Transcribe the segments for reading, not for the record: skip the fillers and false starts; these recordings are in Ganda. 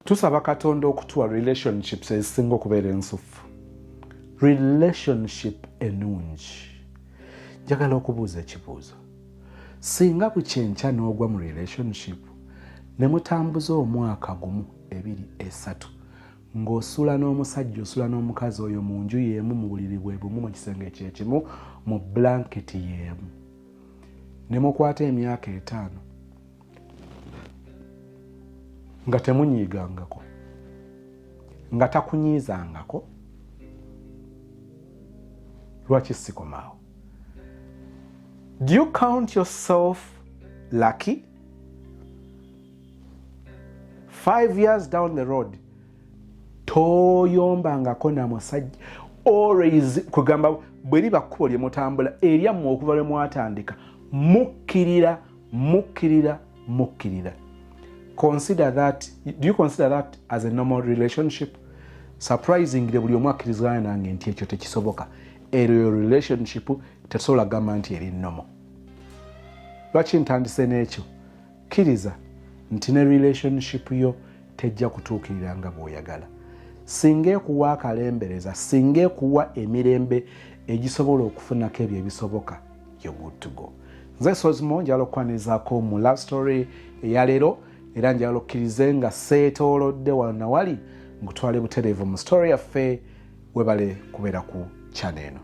Tusaba Katonda okutuwa relationships ezisinga okubeera ensufu, relationship ennungi. Njagala okubuuza ekibuuzo: singa bukyenkya n'ogwa mu relationship ne mutambuza omwaka gumu, ebiri, esatu, ng'osula n'omusajja, osula n'omukazi oyo mu nju y'emu, mu buliri bwe bumu, mu kisenge kyekimu, mu blanketi y'emu, ne mukwata emyaka 50 nga temunyiigangako, nga takunyiizangako, lwaki sikomaawo? Do you count yourself lucky? 5 years down the road toyombangako na musajja, always kugamba bwe liba kkubo lye mutambula eryammwe okuva lwe mwatandika, mukkirira, mukkirira, mukkirira. Consider that, do you consider that as a normal relationship? Surprisingly, buli omu akkirizigana nange nti ekyo tekisoboka. Eryo relationship tetusobola kugamba nti eri normal. Lwaki ntandise n'ekyo? Kkiriza nti ne relationship yo tejja kutuukirira nga bw'oyagala. Singa ekuwa akalembereza, singa ekuwa emirembe egisobola okufunako ebyo ebisoboka, you're good to go. Nze Sozimo, njagala okukwanizaako mu love story eyaleero, era njagala okkirize nga seetoolodde wano nawali nkutwale butereevu mu story yaffe. Webale kubeera ku channel eno.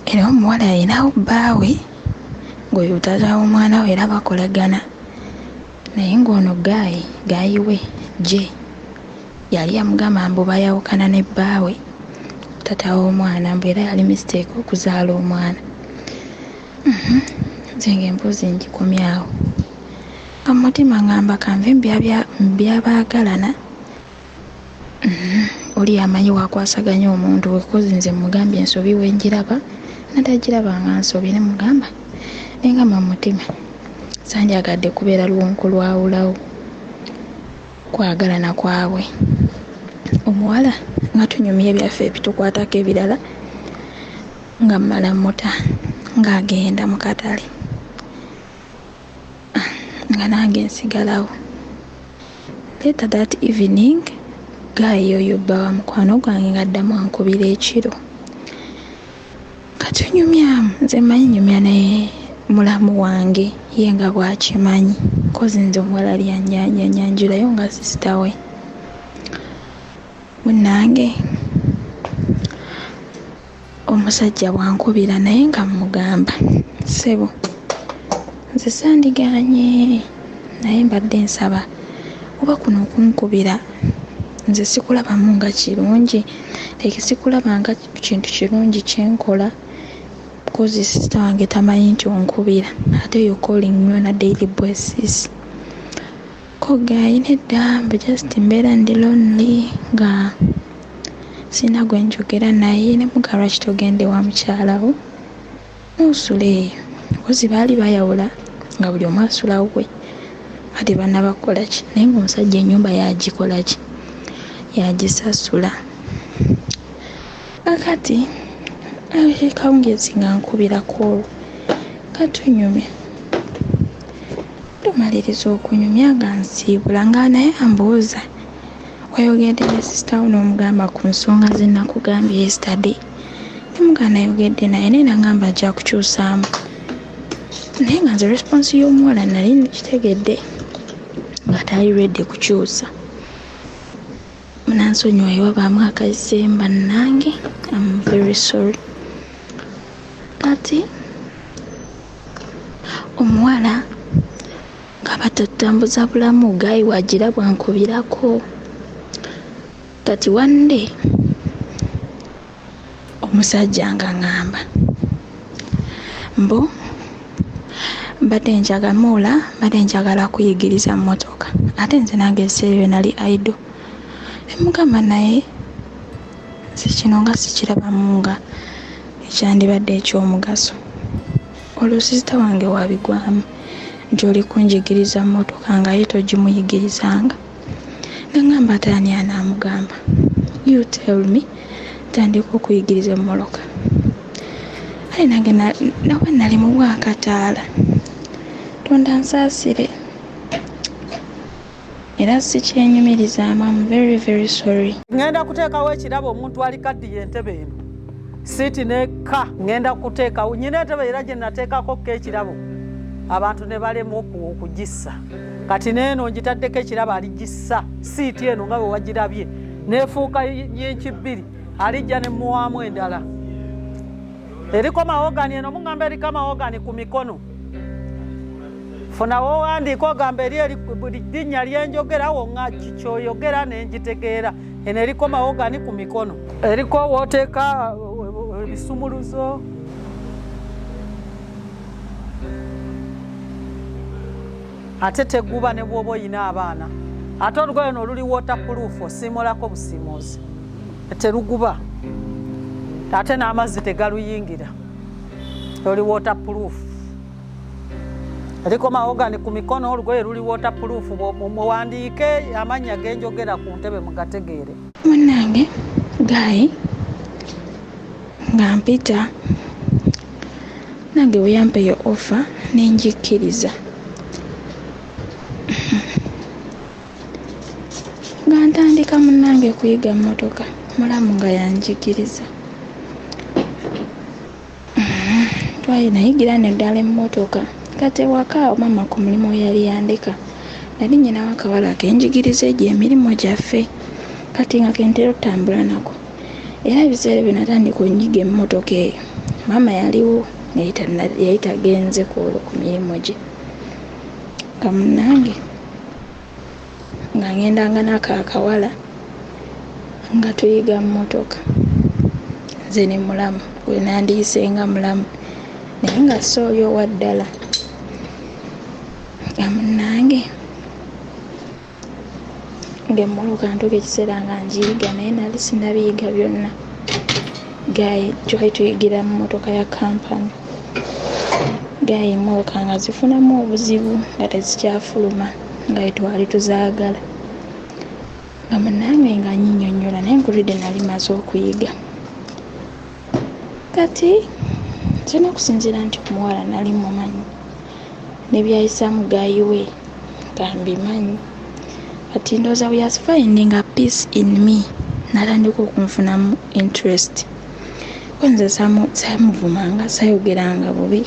Era omuwala yalinawo bbaawe ng'oyo taata w'omwana we, era bakolagana, naye ng'ono guy we gye yali yamugamba mbu bayawukana ne bbaawe, taata w'omwana, mbu era yali mistake okuzaala omwana. Nze ng'emboozi ngikomyawo nga mu mutima ngamba kanve mu byabaagalana. Oli amanyi wakwasaganya omuntu, because nze mugambye ensobi wengiraba, natagiraba nga nsobi. Ne mugamba, nengamba mu mutima sandyagadde kubeera luwonko lwawulawo kwagalana kwabwe. Omuwala nga tunyumya ebyaffe ebitukwatako ebirala, nga mmala muta ng'agenda mu katale, nga nange nsigalawo. Later that evening, guy oyo bba wa mukwano gwange ng'addamu ankubira ekiro, katunyumyamu. Nze mmanyi nyumya naye mulamu wange, ye nga bw'akimanyi, 'cause nze omuwala yanyanjulayo nga sister we. Munnange, omusajja bwankubira, naye nga mugamba, "Ssebo, nze sandiganye, naye mbadde nsaba oba kuno okunkubira nze sikulabamu nga kirungi, like sikulaba nga kintu kirungi kyenkola, 'cause sister wange tamanyi nti onkubira, ate you calling me on a daily basis." Ko guy, "Nedda, mbu just mbeera ndi lonely nga sina gwe njogera naye." Ne mugamba, "Lwaki togenda ewa mukyalawo n'osula eyo?" 'Cause baali bayawula nga buli omu asula we, nga tebannaba kukola ki, naye ng'omusajja ennyumba yagikola ki, yagisasula. Kakati kawungeezi nga nkubirako olwo katunyumya, tumaliriza okunyumya nga nsiibula, nga naye ambuuza, "Wayogedde ne sister wo n'omugamba ku nsonga ze nakugambye yesterday?" Nemugamba, "Nayogedde naye, naye nagamba ajja kukyusaamu." Naye nga nze response y'omuwala nali nkitegedde nga tali ready kukyusa. Munansonyiwa ewabaamu akayiseemu, bannange, am very sorry. Kati omuwala nga batatambuza bulamu, guy wagira bwankubirako. Kati one day omusajja nga ŋŋamba mbu mbadde njagala muula, mbadde njagala kuyigiriza mmotoka, ate nze nange ebiseera ebyo nali idle. Nemugamba, "Naye nze kino nga sikirabamu nga ekyandibadde ekyomugaso. Olwo sister wange wabigwamu nti oli kunjigiriza mmotoka nga ye togimuyigirizanga." Nga ngamba ate ani anaamugamba? You tell me, ntandika okuyigiriza emmoloka. Ale nange nawe nali mu bwakataala. Tonda nsaasire. Era sikyenyumirizaamu, I'm very very sorry. Ngenda kuteekawo ekirabo omuntu alikaddiye entebe eno siiti nekka. Ngenda kuteekawo nyina entebe era gye nateekako ko ekirabo abantu ne balema okugissa. Kati neeno ngitaddeko ekirabo aligissa siiti eno nga bwe wagirabye neefuuka yinki 2 alijja ne muwaamu endala. Eriko mahogani eno mugamba eriko amahogani ku mikono. Funa wowandiika ogamba eri buli linnya lyenjogera wonga kyoyogera nengitegeera. Eno eriko mahogani ku mikono. Eriko wooteeka ebisumuluzo. Ate teguba ne bw'oba oyina abaana. Ate olugoye luno luli waterproof, osiimulako busiimuuzi. Teruguba. Ate n'amazzi tegaluyingira. Luli waterproof. Eriko mahogani ku mikono, olugoye luli waterproof. Muwandiike amannya genjogera ku ntebe mugategeere. Munnange guy nga mpita nange bwe yampa eyo offer ne ngikkiriza. Nga ntandika munnange kuyiga mmotoka, mulamu nga yanjigiriza. Twali nayigira nno ddala emmotoka. Kati ewaka maama ku mulimu we yali yandeka, nali nnyinawo akawala kenjigiriza egyo emirimu gyaffe. Kati nga ke ntera ottambula nako. Era ebiseera ebyo natandika onyiga emmotoka eyo. Maama yaliwo yali tagenze ku olwo ku mirimu gye. Nga munnange nga ngendanga n'ako akawala nga tuyiga mmotoka. Nze ne mulamu, gwe nandiyise nga mulamu naye nga si oyo owa ddala. Nga munnange ng'emmotoka ntuuka ekiseera nga ngiyiga naye nali sinnabiyiga byonna. Guy twali tuyigira mu mmotoka ya kampani. Guy emmotoka nga zifunamu obuzibu nga tezikyafuluma nga bwe twali tuzaagala. Nga munnange nga nnyinnyonnyola naye nkulidde nali mmaze okuyiga. Kati nze n'okusinziira nti omuwala nali mumanyi ne byayisaamu guy we nga mbimanyi. Kati ndowooza bwe yafindinga peace in me n'atandika okunfunamu interest. Ko nze saamuvumanga, saayogeranga bubi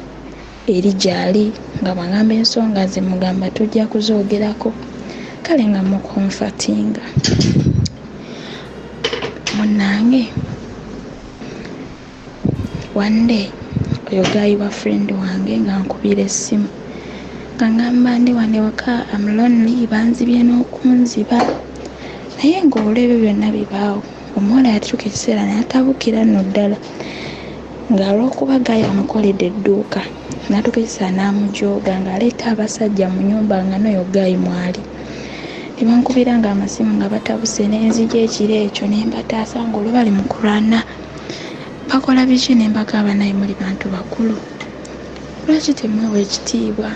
eri gy'ali nga bw'angamba ensonga ze mugamba tujja kuzoogerako. Kale nga mucomfortinga. Munnange one day oyo guy wa friend wange ng'ankubira essimu nga ngamba ndi wano ewaka am lonely banzibye n'okunziba. Naye ng'olw'ebyo byonna bibaawo omuwala yatuuka ekiseera n'atabukira nno ddala ng'olw'okuba guy amukoledde edduuka n'atuuka ekiseera n'amujooga ng'aleeta abasajja mu nnyumba nga n'oyo guy mwali. Ne bankubiranga amasimu nga batabuse ne nzija ekiro ekyo ne mbataasa ng'olwo bali mu kulwana bakola biki ne mbagamba naye muli bantu bakulu lwaki temwewa ekitiibwa.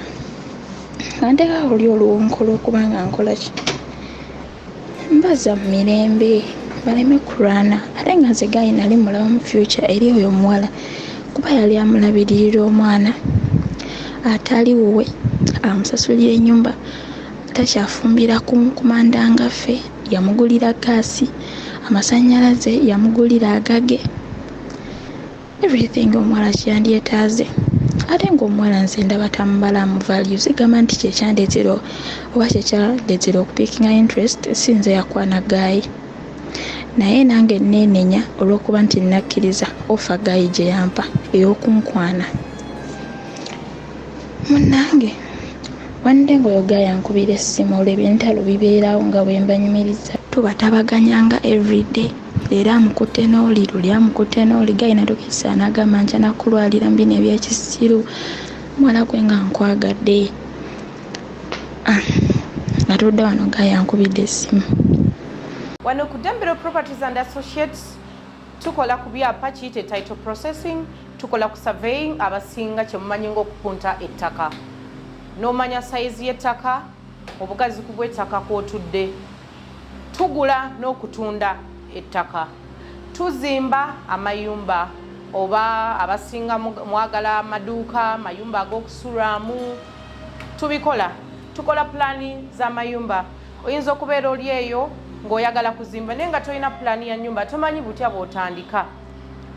Nga nteekako luli oluwonko olw'okuba nga nkola ki mbazza mu mirembe baleme kulwana. Ate nga nze guy nali mulaba mu future eri oyo omuwala kuba yali amulabiririra omwana atali wuwe, amusasulira ennyumba, takyafumbira ku manda nga ffe, yamugulira ggaasi, amasannyalaze yamugulira agage. Everything omuwala kye yandyetaaze. Ate ng'omuwala nze ndaba tamubalamu value. Sigamba nti kye kyandeetera oba kye kyandeetera okupickinga interest, si nze yakwana guy. Naye nange neenenya olw'okuba nti nakkiriza offer guy gye yampa ey'okunkwana. Munnange one day ng'oyo guy ankubira essimu olwo ebintalo bibeerawo nga bwe mbanyumiriza. Tubatabaganyanga everyday. Leero amukutte n'oli, luli amukutte n'oli. Guy n'atuuka ekiseera n'agamba nkya nakulwalira mu bino ebyekisiru. Muwala gwe nga nkwagadde. Nga tudde wano guy ankubidde essimu. Wano ku Dembero Properties and Associates tukola ku byapa kiyite title processing, tukola ku surveying abasinga kyemumanyi ng'okupunta ettaka. N'omanya sayizi y'ettaka, obugazi ku bw'ettaka kw'otudde. Tugula n'okutunda ettaka, tuzimba amayumba, oba abasinga mwagala amaduuka, amayumba ag'okusulwamu, tubikola. Tukola pulaani z'amayumba. Oyinza okubeera oli eyo ng'oyagala kuzimba naye nga tolina pulaani ya nyumba, tomanyi butya bw'otandika.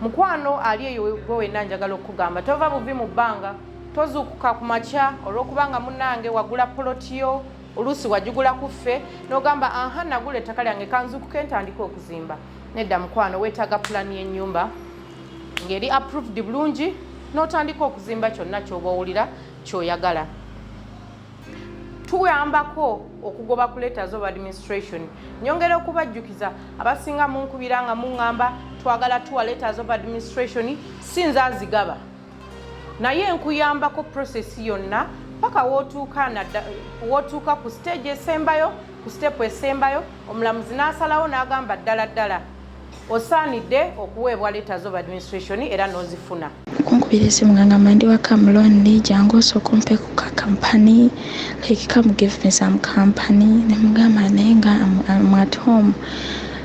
Mukwano ali eyo gwe wenna, njagala okukugamba, tova buvi mu bbanga, tozuukuka ku makya olw'okubanga munnange wagula poloti yo, oluusi wagigula ku ffe, n'ogamba, "Aha, nagula ettaka lyange, kanzuukuke ntandike okuzimba." Nedda mukwano, weetaaga pulaani y'ennyumba ng'eri approved bulungi, n'otandika okuzimba kyonna ky'oba owulira ky'oyagala. Tuyambako okugoba ku letters of administration. Nyongera okubajjukiza, abasinga munkubira nga muŋŋamba twagala tuwa letters of administration. Si nze azigaba, naye nkuyambako process yonna paka wootuuka ku stage esembayo, ku step esembayo, omulamuzi n'asalawo n'agamba ddala ddala osaanidde okuweebwa letters of administration, era n'ozifuna. Kunkubira esimu nga ngamba, "Ndi waka mulonely, jangu osooka ompe ku ka company, like come give me some company." Nemugamba, "Naye nga I'm at home,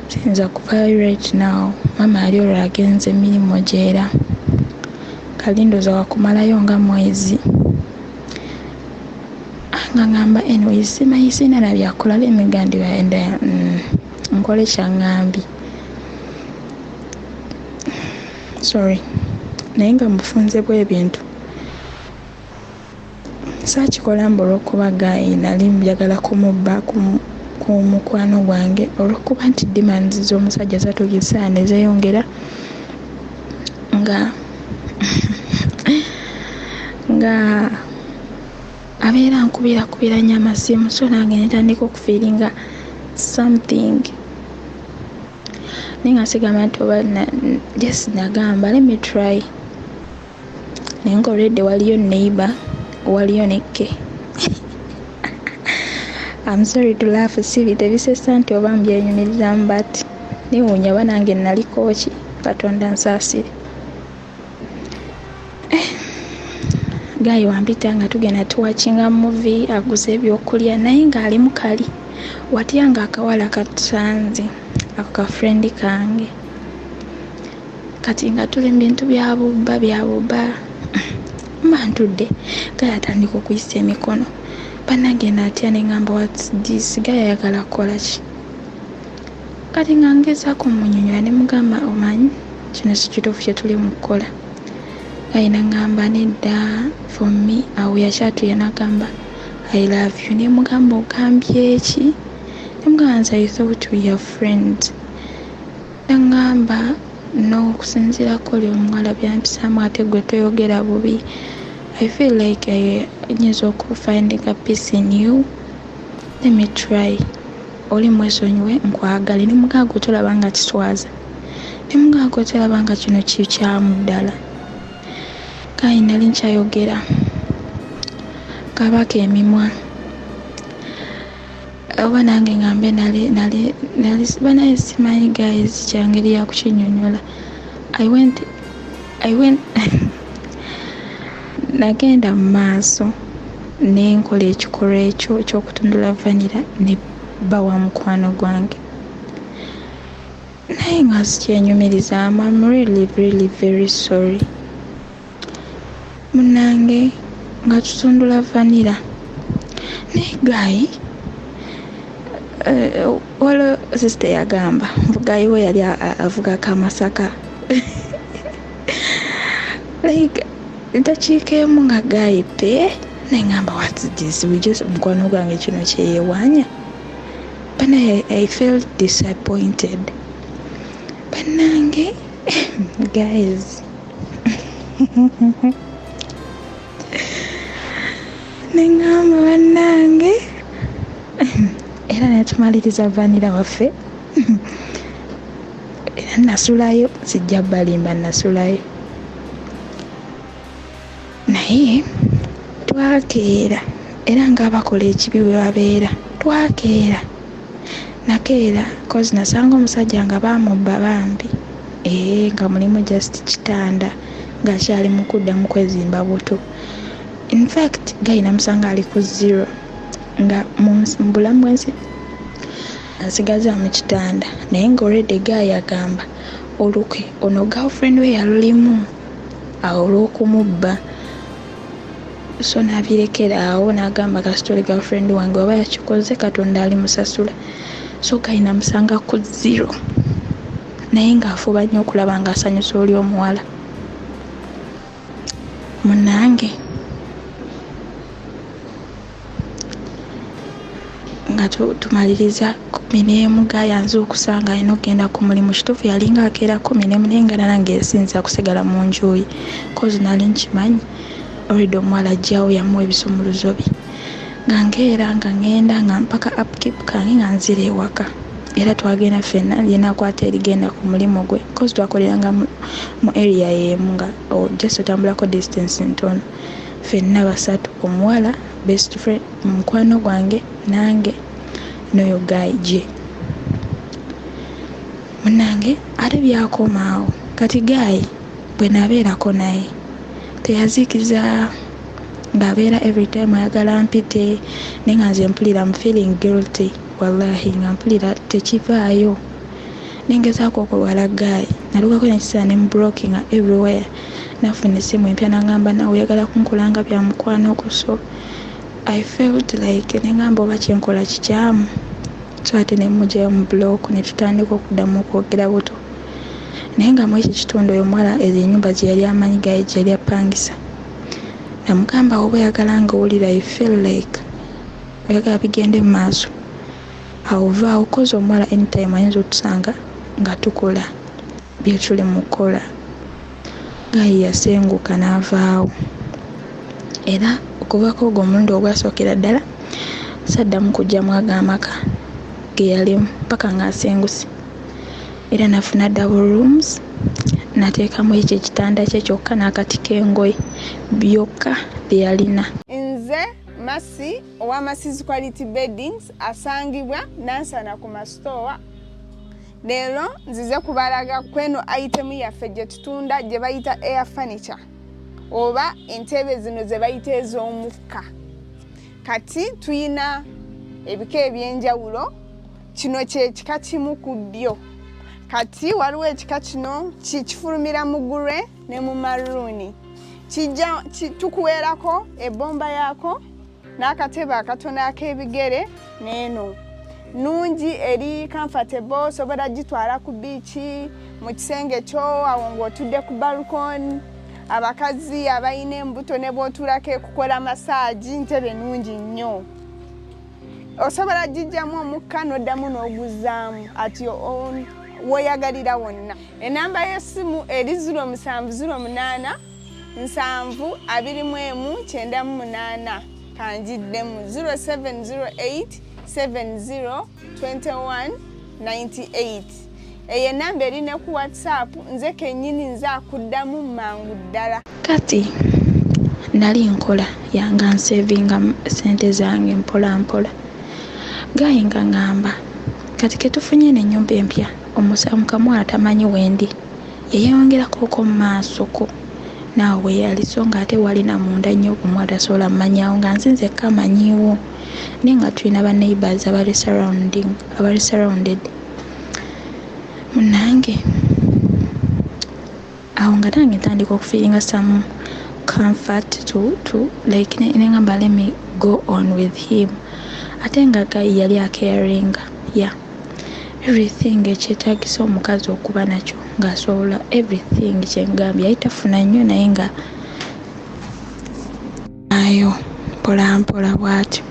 siyinza kuvayo right now. Mama ali olwo agenze emirimu gyera kalindoza wakumalayo nga mwezi." Nga ngamba, "Anyway, simanyi, sina na byakola, lemme ndibaenda nkole kyaŋŋambye." Sorry, naye nga mufunze bw'ebintu saakikola mbu olw'okuba guy nali njagala kumubba ku mukwano gwange, olw'okuba nti demands z'omusajja zatuuka ekiseera ne zeeyongera nga abeera nkubirakubira nnyo amasimu, so nange netandika okufeelinga something, naye nga sigamba nti oba just nagamba, "Let me try." Naye nga already waliyo neighbor, waliyo nekke. I'm sorry to laugh, sibi tebisesa nti oba mbyenyumirizaamu, but newuunya oba nange naliko ki. Katonda nsaasire. Guy wampita nga tugenda tuwatchinga movie, aguze ebyokulya, naye ng'ali mukali watya nga akawala katusanze, ako ka friend kange. Kati nga tuli mu bintu bya bubba bya bubba, mba ntudde, guy atandika okuyisa emikono. Bannange natya, neŋŋamba, "What's this guy? Ayagala kukola ki?" Kati nga ngezaako munyonyola, ne mugamba, "Omanyi kino si kituufu kye tuli mu kukola." Guy naŋŋamba, "Nedda, for me." Awo yakyatuya nagamba, "I love you." Ne mugamba, "Ogambye ki?" Ne mugamba nti, "I thought we are friends." Naŋŋamba, "N'okusinziirako oli omuwala byampisaamu, ate gwe toyogera bubi, I feel like nyinza okufindinga peace in you. Let me try, oli mwesonyiwe, nkwagale." Ne mugamba, "Gwe tolaba nga kiswaza?" Ne mugamba, "Gwe tolaba nga kino kikyamu ddala?" Guy nali nkyayogera, kabaka emimwa, oba nange ngambe nali banaye simanyi guys kyangeri yakukinyonyola. I went nagenda mu maaso nenkola ekikolwa ekyo ekyokutundula vanilla ne bba wa mukwano gwange, naye nga sikyenyumirizaamu. I'm really, really very sorry. Munange nga tutundula vanilla naye guy, waliwo sister yagamba guy we yali avugako amasaka, like dakiika emu nga guy pe, neŋŋamba, "What's this?" We just mukwano gwange kino kyeyewaanya. Banaye I felt disappointed, bannange guys. Neŋŋamba, bannange, era netumaliriza vanilla waffe, era nasulayo. Sijja balimba, nasulayo, naye twakeera era ngaabakola ekibi bwe babeera. Twakeera, nakeera cause nasanga omusajja nga bamubba bambi, ee, nga mulimu just kitanda, ngaakyali mu kuddamu kwezimba buto. In fact guy namusanga ali ku zero, nga mu bulamu bwensi. Ansigaza mu kitanda naye nga already guy agamba olukwe ono girlfriend we yalulimu awo olw'okumubba, so n'abirekera awo n'agamba kasita oli girlfriend wange waba yakikoze Katonda alimusasula. So guy namusanga ku zero naye ng'afuba nnyo okulaba ng'asanyusa oli omuwala munnange. Nga tumaliriza 11, guy anzuukusa nga alina okugenda ku mulimu. Kituufu yalinga akeera 11, naye nga nange siyinza kusigala mu nju ye cause nali nkimanyi already omuwala ajjawo yamuwa ebisumuluzo bye. Nga nkeera nga ŋŋenda nga mpaka upkeep kange nga nzira ewaka, era twagenda ffenna, ye n'akwata erigenda ku mulimu gwe cause twakoleranga mu area y'emu nga just otambulako distance ntono. Ffenna basatu, omuwala best friend mukwano gwange nange n'oyo guy gye munnange. Ate byakoma awo. Kati guy bwe nabeerako naye teyazikiza, ng'abeera every time ayagala mpite, naye nga nze mpulira I'm feeling guilty, wallahi nga mpulira tekivaayo. Nengezaako okulwala guy, nalukako nekiseera ne mublockinga everywhere. Nafuna essimu empya n'angamba naawe oyagala kunkola nga bya mukwano gwo, so I felt like nengamba oba kyenkola kikyamu, so ate ne mmuggyayo mu block ne tutandika okuddamu okwogera buto. Naye nga mu ekyo ekitundu oyo omuwala ezo ennyumba gye yali amanyi guy gye yali apangisa, namugamba oba oyagala nga owulira you feel like oyagala bigende mu maaso, awo vaawo cause omuwala anytime ayinza otusanga nga tukola bye tuli mu kukola. Guy yasenguka n'avaawo, era okuvaako ogwo omulundi ogwasookera ddala saddamu kujjamu ago amaka ge yalimu paka ng'asenguse. Era nafuna double rooms, nateekamu ekyo ekitanda kye kyokka n'akati k'engoye byokka bye yalina. Nze Masi owa Masi's Quality Beddings asangibwa Nansana ku masitoowa. Leero nzize kubalaga kweno item yaffe gye tutunda gye bayita air furniture oba entebe zino ze bayita ez'omukka. Kati tuyina ebika ebyenjawulo, kino kye kika kimu ku byo. Kati waliwo ekika kino kifulumira mu grey ne mu maroon. Kijja tukuweerako ebbomba yaako n'akatebe akatono ak'ebigere n'eno nungi eri comfortable, osobola gitwala ku beach, mu kisenge kyo awo ng'otudde ku balcony. Abakazi abalina embuto ne bw'otuulako ekukola massage. Ntebe nungi nnyo, osobola gijjamu omukka n'oddamu n'oguzzaamu at your own w'oyagalira wonna. Enamba y'essimu eri 0708 70 21 98. Kanjiddemu, 0708 70 21 98. Eyo enamba eri ne ku WhatsApp, nze kennyini nze akuddamu mangu ddala. Kati nali nkola yanga nsavinga sente zange mpola mpola. Guy nga ŋŋamba kati ketufunye n'ennyumba empya, omukamuwala tamanyi wendi, yeyeyongerako okwo mu maasoko naawe we yali, so ng'ate walina munda nnyo omuwala tasobola mmanyawo nga nze nzekka amanyiiwo, naye nga tulina ba neighbors abali surrounding, abali surrounded. Munnange awo nga nange ntandika okufeelinga some comfort to like nengamba let me go on with him. Ate nga guy yali acaringa, yeah, everything ekyetaagisa omukazi okuba nakyo ng'asobola everything. Kyengambye yali tafuna nnyo naye nga ayo mpola mpola bw'atyo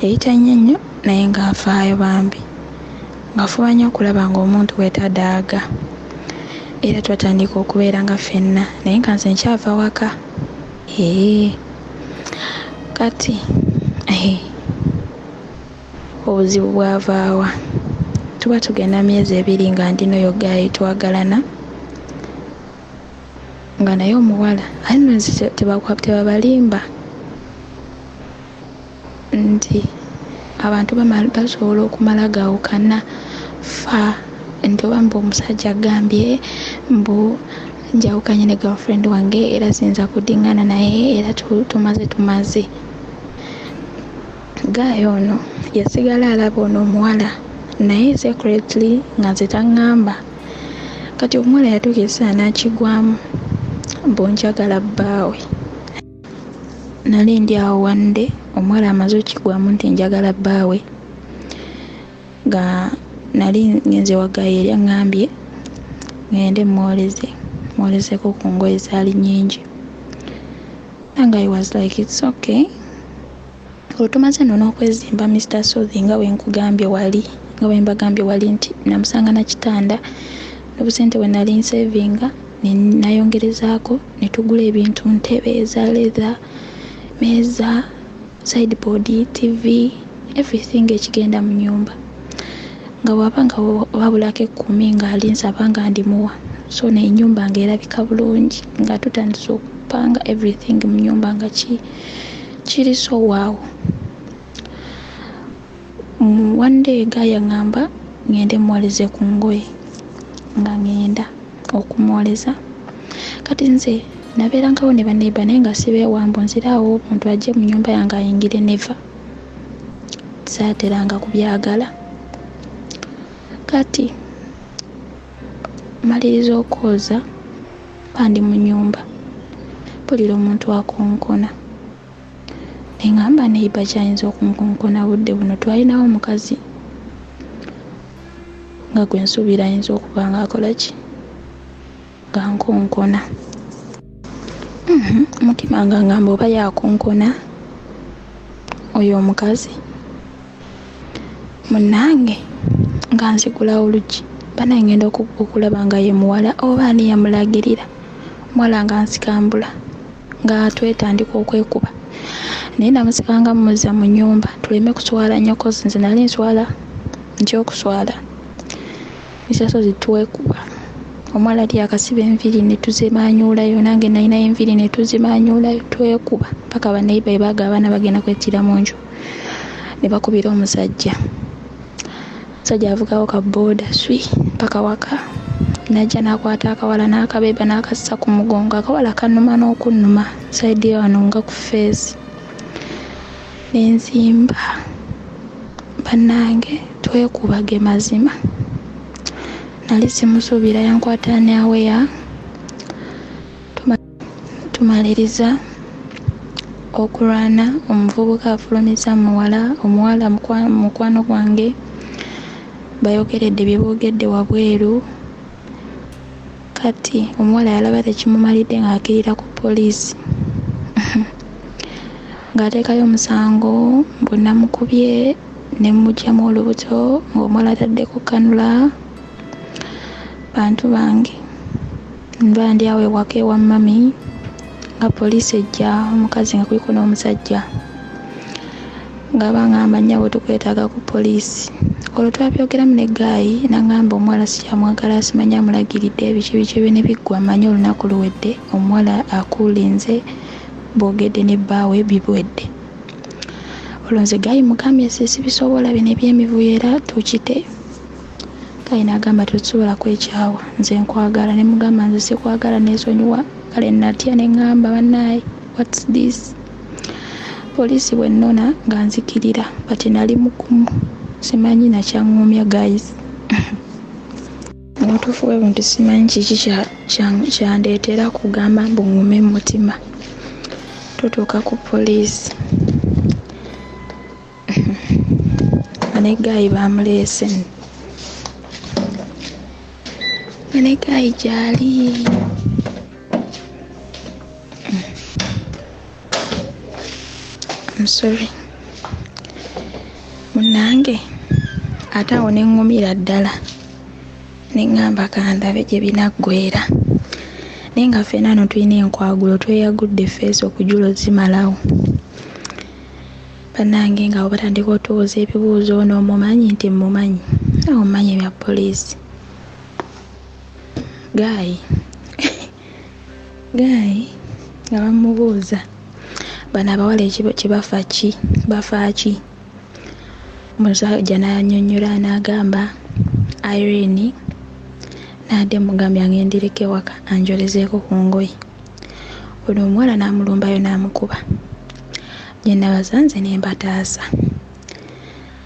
yayita nnyo nnyo, naye ng'afaayo bambi, ng'afuba nnyo okulaba ng'omuntu bwe tadaaga. Era twatandika okubeera nga ffenna, naye nga nze nkyava waka. Ee, kati ee, obuzibu bwavaawa? Tuba tugenda myezi 2 nga ndi n'oyo guy twagalana nga naye omuwala. Ate nno nze tebabalimba nti abantu basobola okumala gaawukana fa nti oba mbu omusajja agambye mbu njawukanye ne girlfriend wange era siyinza kuddingana naye era tumaze tumaze. Guy ono yasigala alaba ono omuwala Naye secretly nga nze taŋŋamba. Kati omuwala yatuuka ekiseera n'akigwamu mbu njagala bbaawe. Nali ndi awo one day omuwala amaze okukigwamu nti njagala bbaawe nga nali ngenze wa guy yali aŋŋambye ŋŋende mmwoleze, mmwolezeeko ku ngoye zaali nnyingi. Nange I was like it's okay. Olwo tumaze nno n'okwezimba Mister Ssozi nga bwe nkugambye wali, nga bwe mbagambye wali nti namusanga na kitanda n'obusente bwe nali nsevinga ne nayongerezaako ne tugula ebintu ntebe eza leather, mmeeza, side board, ttivi, everything ekigenda mu nnyumba. Nga bw'aba nga wabulako ekkumi ng'alinsaba nga ndimuwa. So n'ennyumba ng'erabika bulungi nga tutandise okupanga everything mu nnyumba nga ki kiri so wow. One day guy yaŋŋamba ŋŋende mmwoleze ku ngoye nga ŋŋenda okumwoleza. Kati nze nabeerangawo ne baneighbour naye nga sibeewa mbu nzire awo omuntu ajje mu nnyumba yange ayingire never. Saateranga kubyagala. Kati mmaliriza okwoza mba ndi mu nnyumba mpulira omuntu akonkona. Ne ŋŋamba neighbour ki ayinza okunkonkona budde buno twalinawo omukazi nga gwe nsuubira ayinza okuba ng'akola ki ng'ankonkona. Omutima nga ŋŋamba oba y'akonkona oyo omukazi munnange nga nzigulawo oluggi bannange ŋŋenda okulaba nga ye muwala oba ani yamulagirira. Omuwala ng'ansikambula nga twetandika okwekuba naye namusikanga mmuzza mu nnyumba tuleme kuswala nnyo cause nze nali nswala ntya okuswala. Mister Ssozi twekuba omuwala yali yakasiba enviiri ne tuzimaanyuulayo nange nalinayo enviiri ne tuzimaanyuulayo twekuba paka baneighbour bwe baagaba abaana bagenda kwettira mu nju ne bakubira omusajja. Omusajja avugawo ka bbooda swi paka waka n'ajja n'akwata akawala n'akabeeba n'akassa ku mugongo. Akawala kannuma n'okunnuma sayidi wano nga ku ffeesi ne nzimba. Bannange twekuba ge mazima. Nali simusuubira yankwata n'aweya tumaliriza okulwana omuvubuka afulumizza muwala omuwala mukwano gwange bayogeredde bye boogedde wabweru kati omuwala yalaba tekimumalidde ng'akkirira ku poliisi ng'ateekayo omusango mbu namukubye ne mmuggyamu olubuto ng'omuwala ataddeko kanula. Bantu bange mba ndi awo ewaka ewa mummy nga poliisi ejja omukazi nga kuliko n'omusajja nga baŋŋamba nnyabo tukwetaaga ku poliisi. Olwo twabyogeramu ne guy n'aŋŋamba omuwala sikyamwagala simanyi amulagiridde biki biki ebyo ne biggwa mmanyi olunaku luwedde omuwala akuulinze boogedde ne bbaawe biwedde. Olwo nze guy mugambye nze sibisobola bino eby'emivuyo era tukite. Guy n'agamba tetusobola kwekyawa nze nkwagala ne mugamba nze sikwagala neesonyiwa kale natya ne ŋŋamba bannaaye what's this? Poliisi bw'ennona nga nzikirira but nali mugumu simanyi na kyaŋŋumya guys. Mu butuufu bwe bunti simanyi kiki kyandeetera kugamba mbu ŋŋume mu mutima. Tutuuka ku poliisi nga ne guy bamuleese nga ne guy gy'ali. I'm sorry. Munnange ate awo ne ŋŋumira ddala ne ŋŋamba kandabe gye binaggweera. Naye nga ffenna wano tulina enkwagulo tweyagudde ffeesi okujula ozimalawo. Bannange nga awo batandika otubuuza ebibuuzo ono omumanyi nti mmumanyi naawe omumanyi ebya poliisi. Guy guy nga bamubuuza bano abawala kye bafa ki bafa ki? Omusajja n'annyonnyola n'agamba Irene n'adde mugambye aŋŋendereko ewaka anjolezeeko ku ngoye. Ono omuwala n'amulumbayo n'amukuba. Gye nabasanze ne mbataasa.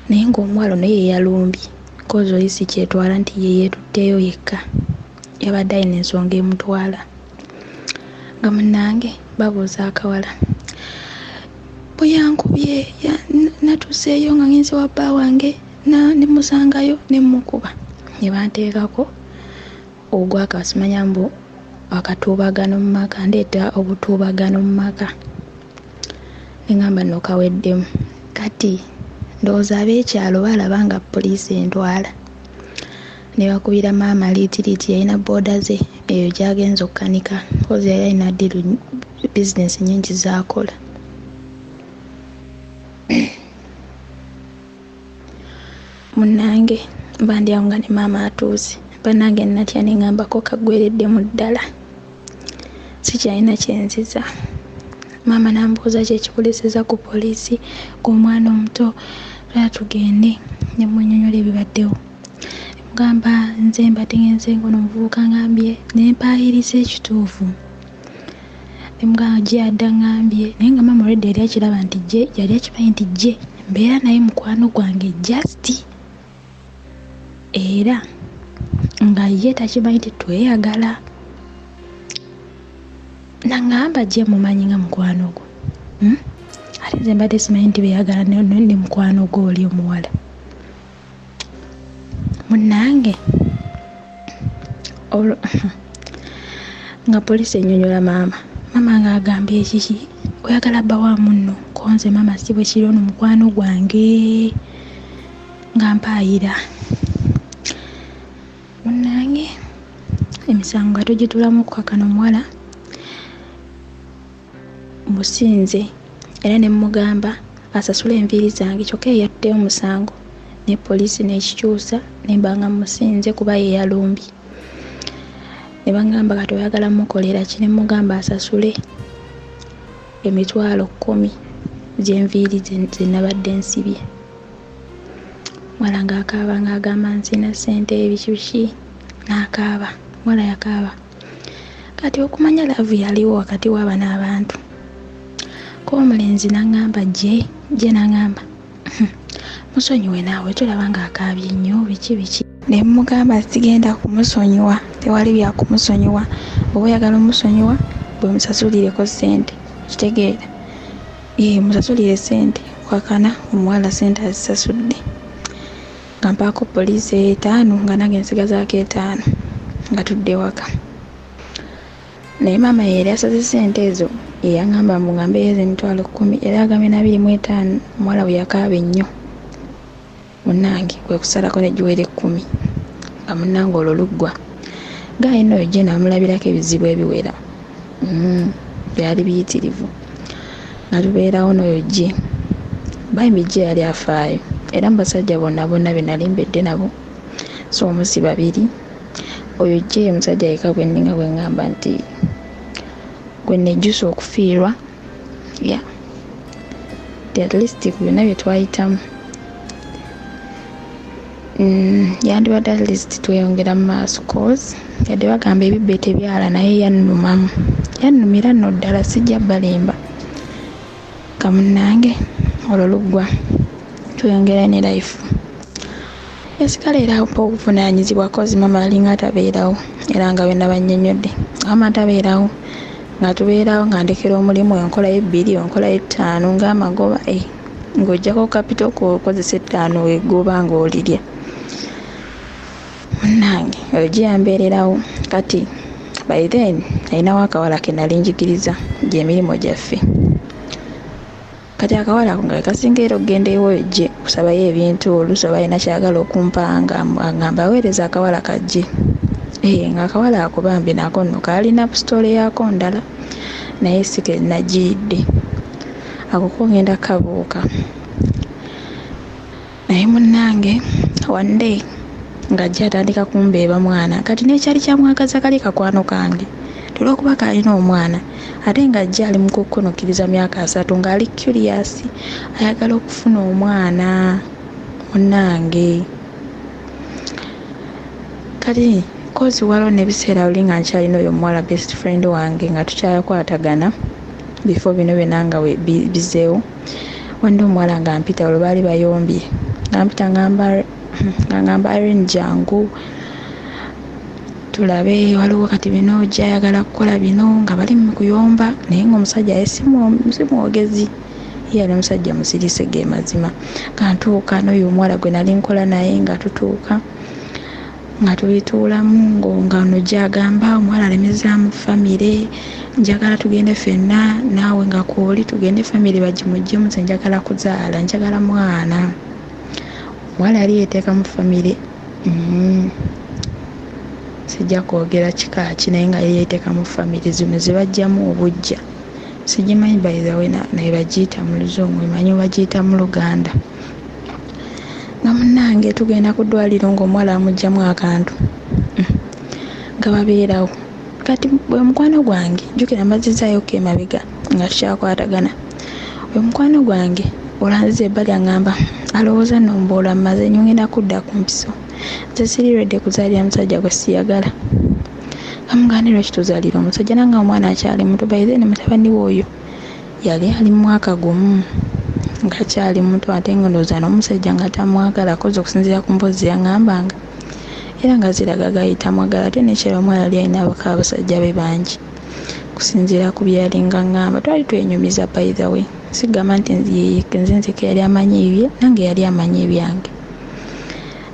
Naye ng'omuwala ono ye yalumbye Kozi oli sikyetwala nti ye yeetutteyo yekka, yabadde alina ensonga emutwala. Nga munnange babuuza akawala bwe yankubye, natuuseeyo nga ngenze wa bba wange ne musangayo ne mmukuba ne banteekako ogwaka simanya mbu akatuubagano mu maka, ndeeta obutuubagano mu maka. Ne ŋŋamba nno kaweddemu. Kati ndowooza ab'ekyalo baalaba nga poliisi entwala ne bakubira maama liitiriiti, yalina bbooda ze eyo gy'agenze okukanika kozi yali alina ddiiru bizinensi nnyingi z'akola. Munnange mba ndi awo nga ne maama atuuse, bannange natya ne ŋŋamba ko kaggweereddemu ddala, sikyalina kye nziza. Maama n'ambuuza ki ekikuleesezza ku poliisi gw'omwana omuto, lwaki tugende ne mmunnyonnyola ebibaddewo. Ne mugamba nze mbadde ngenze ng'ono omuvubuka angambye ne mpaayiriza ekituufu. Ne mugamba gye adde angambye naye nga maama already yali akiraba nti gye yali akimanyi nti gye mbeera naye mukwano gwange just era nga ye takimanyi nti tweyagala. Nangamba gye mumanyi nga mukwano gwo, Ate nze mbadde simanyi nti beeyagala ne mukwano gwo oli omuwala. Munnange olwo nga poliisi ennyonnyola maama, maama ng'agamba ekiki oyagala bba wa munno, ko nze maama si bwe kiri ono mukwano gwange nga mpaayira. Munnange emisango nga tugituulamu okukkakkana omuwala musinze era ne mmugamba asasule enviiri zange kyokka ye yatutteyo omusango ne poliisi n'ekikyusa ne mba nga mmusinze kuba ye yalumbye. Ne bangamba kati oyagala mmukolera ki? Ne mmugamba asasule 100,000 z'enviiri ze nabadde nsibye. Omuwala ng'akaaba ng'agamba nsina ssente biki biki n'akaaba, omuwala yakaaba. Kati okumanya laavu yaliwo wakati wa bano abantu. Ko omulenzi n'aŋŋamba gye, gye n'aŋŋamba musonyiwe naawe tolaba ng'akaabye nnyo biki biki. Ne mmugamba sigenda kumusonyiwa, tewali bya kumusonyiwa, bw'oba oyagala omusonyiwa gwe musasulireko ssente, okitegeera? Yee musasulire ssente, kwakana omuwala ssente azisasudde. Nga mpaako poliisi 5 nga nange nsigazaako 5 nga tudda ewaka. Naye maama ye yali asaze ssente ezo, ye yaŋŋamba mbu nga mbeeyo ez'emitwalo 10, yali agambye n'abiri mu etaano, omuwala bwe yakaaba ennyo. Munnange kwe kusalako ne giwera 10 nga munnange olwo luggwa. Ggaayi nno oyo gye namulabirako ebizibu ebiwera. Byali biyitirivu. Nga tubeerawo n'oyo gye. Bambi gye yali afaayo. Era mu basajja bonna bonna be nali mbedde nabo, si omu si babiri, oyo gye ye musajja yekka gwe nninga gwe ŋŋamba nti gwe nejjusa okufiirwa. Yeah. At least ku byonna bye twayitamu. Yandibadde at least tweyongera mu maaso cause yadde bagamba ebibbe tebyala naye yannumamu. Yannumira nno ddala sijja balimba. Nga munnange olwo luggwa tweyongera ne life. Yasigala era ampa obuvunaanyizibwa cause maama yalinga atabeerawo era nga bwe nabannyonnyodde. Maama atabeerawo nga tubeerawo nga ndekera omulimu enkolayo 2 enkolayo 5 ng'amagoba ng'oggyako kapito k'okozesa 5 eggoba ng'olirya. Munnange oyo gye yambeererawo kati by then alinawo akawala ke nali njigiriza gy'emirimu gyaffe. Kati akawala ako nga ke kasinga era okugenda ew'oyo gye okusabayo ebintu oluusi oba alina ky'ayagala okumpa ng'angamba aweereza akawala kajje. Ng'akawala ako bambi nako nno kaalina sitoole yaako ndala naye si ke nagiridde. Ako ko ngenda kkabuuka. Naye munnange one day ng'ajja atandika kumbeeba mwana kati n'ekyali kyamwagaza kali kakwano kange olw'okuba kaalina omwana ate ng'ajja ali mu kukkunukkiriza myaka 30 ng'ali curious ayagala okufuna omwana munnange. Kati kozi waliwo n'ebiseera luli nga nkyalina oyo omuwala best friend wange nga tukyakwatagana before bino byonna nga bizeewo. Waliwo omuwala ng'ampita olwo baali bayombye ng'ampita ng'amba Nga ngamba Irene jangu tulabe, waliwo kati bino gyayagala kukola bino, nga bali mu kuyomba, naye nga omusajja ye si mwogezi, ye yali musajja musirise ge mazima. Nga ntuuka n'oyo omuwala gwe nali nkola naye, nga tutuuka nga tubituulamu, nga ono gyagamba omuwala alemezaamu famire, njagala tugende ffenna naawe nga kwoli tugende famire bagimuggyemu, nze njagala kuzaala, njagala mwana. Omuwala yali yeteekamu famire, sijja kwogera kika ki, naye nga yali yeteekamu famire zino ze baggyamu obuggya, sigimanyi by the way naye bagiyita mu Luzungu, emanyi bagiyita mu Luganda. Nga munnange tugenda ku ddwaliro ng'omuwala amuggyamu akantu, nga babeerawo. Kati bwe mukwano gwange, jjukira mbazizzaayokko emabega nga tukyakwatagana, oyo mukwano gwange olwanziza ebbali aŋŋamba alowooza nno mboola mmaze nnyo ngenda kudda ku mpiso, nze siri ready kuzaalira musajja gwe siyagala. Nga mugamba lwaki tozaalira omusajja nange omwana akyali muto, by then mutabani we oyo yali ali mu mwaka gumu ng'akyali muto, ate nga ndowooza n'omusajja nga tamwagala kozi okusinziira ku mboozi ze yaŋŋambanga, era nga ziraga gayi tamwagala, ate n'ekirala omuwala yali alina abaka abasajja be bangi okusinziira ku bye yalinga aŋŋamba. Twali twenyumiza by the way, sigamba nti nze nzekka yali amanyi ebibye, nange yali amanyi ebyange,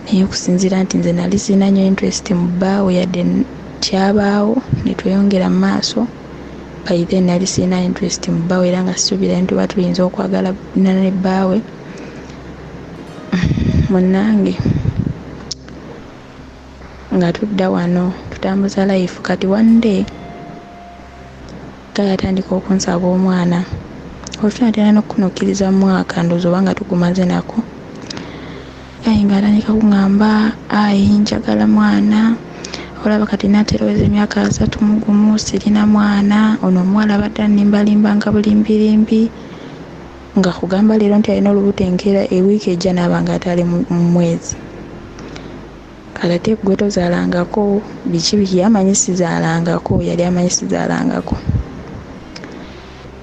naye okusinziira nti nze nali sirina nnyo interest mu bbaawe yadde kyabaawo ne tweyongera mu maaso. By then nali sirina interest mu bbaawe, era nga sisuubira nti tuba tuyinza okwagalana ne bbaawe. Munnange nga tudda wano tutambuza life. Kati one day guy atandika okunsaba omwana, olwo tunaatera n'okunukkiriza mu mwaka ndowooza oba nga tugumaze nako. Guy ng'atandika kuŋŋamba ayi njagala mwana, olaba kati naatera oweza emyaka 31 sirina mwana, ono omuwala abadde annimbalimba nga bulimbirimbi, nga kugamba leero nti alina olubuto, enkeera ewiiki ejja n'aba nga ate ali mu mwezi. Kale ate gwe tozaalangako biki biki, ye amanyi sizaalangako, yali amanyi sizaalangako,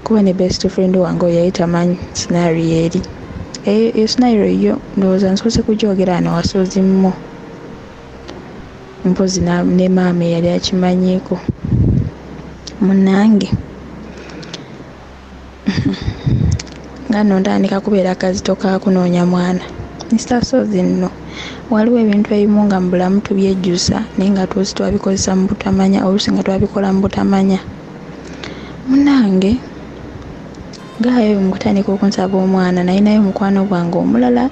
kuba ne best friend wange oyo yali tamanyi scenario eri eyo. Scenario yo ndowooza nsoose kugyogera wano wasozi mmo, mpozi ne maama eyali akimanyiiko. Munnange nga nno ntandika kubeera kazito ka kunoonya mwana. Mr Sozi nno waliwo ebintu ebimu nga mu bulamu tubyejjusa, naye nga tuusi twabikozesa mu butamanya, oluusi nga twabikola mu butamanya. Munnange guy oyo mu kutandika okunsaba omwana, nalinayo mukwano gwange omulala,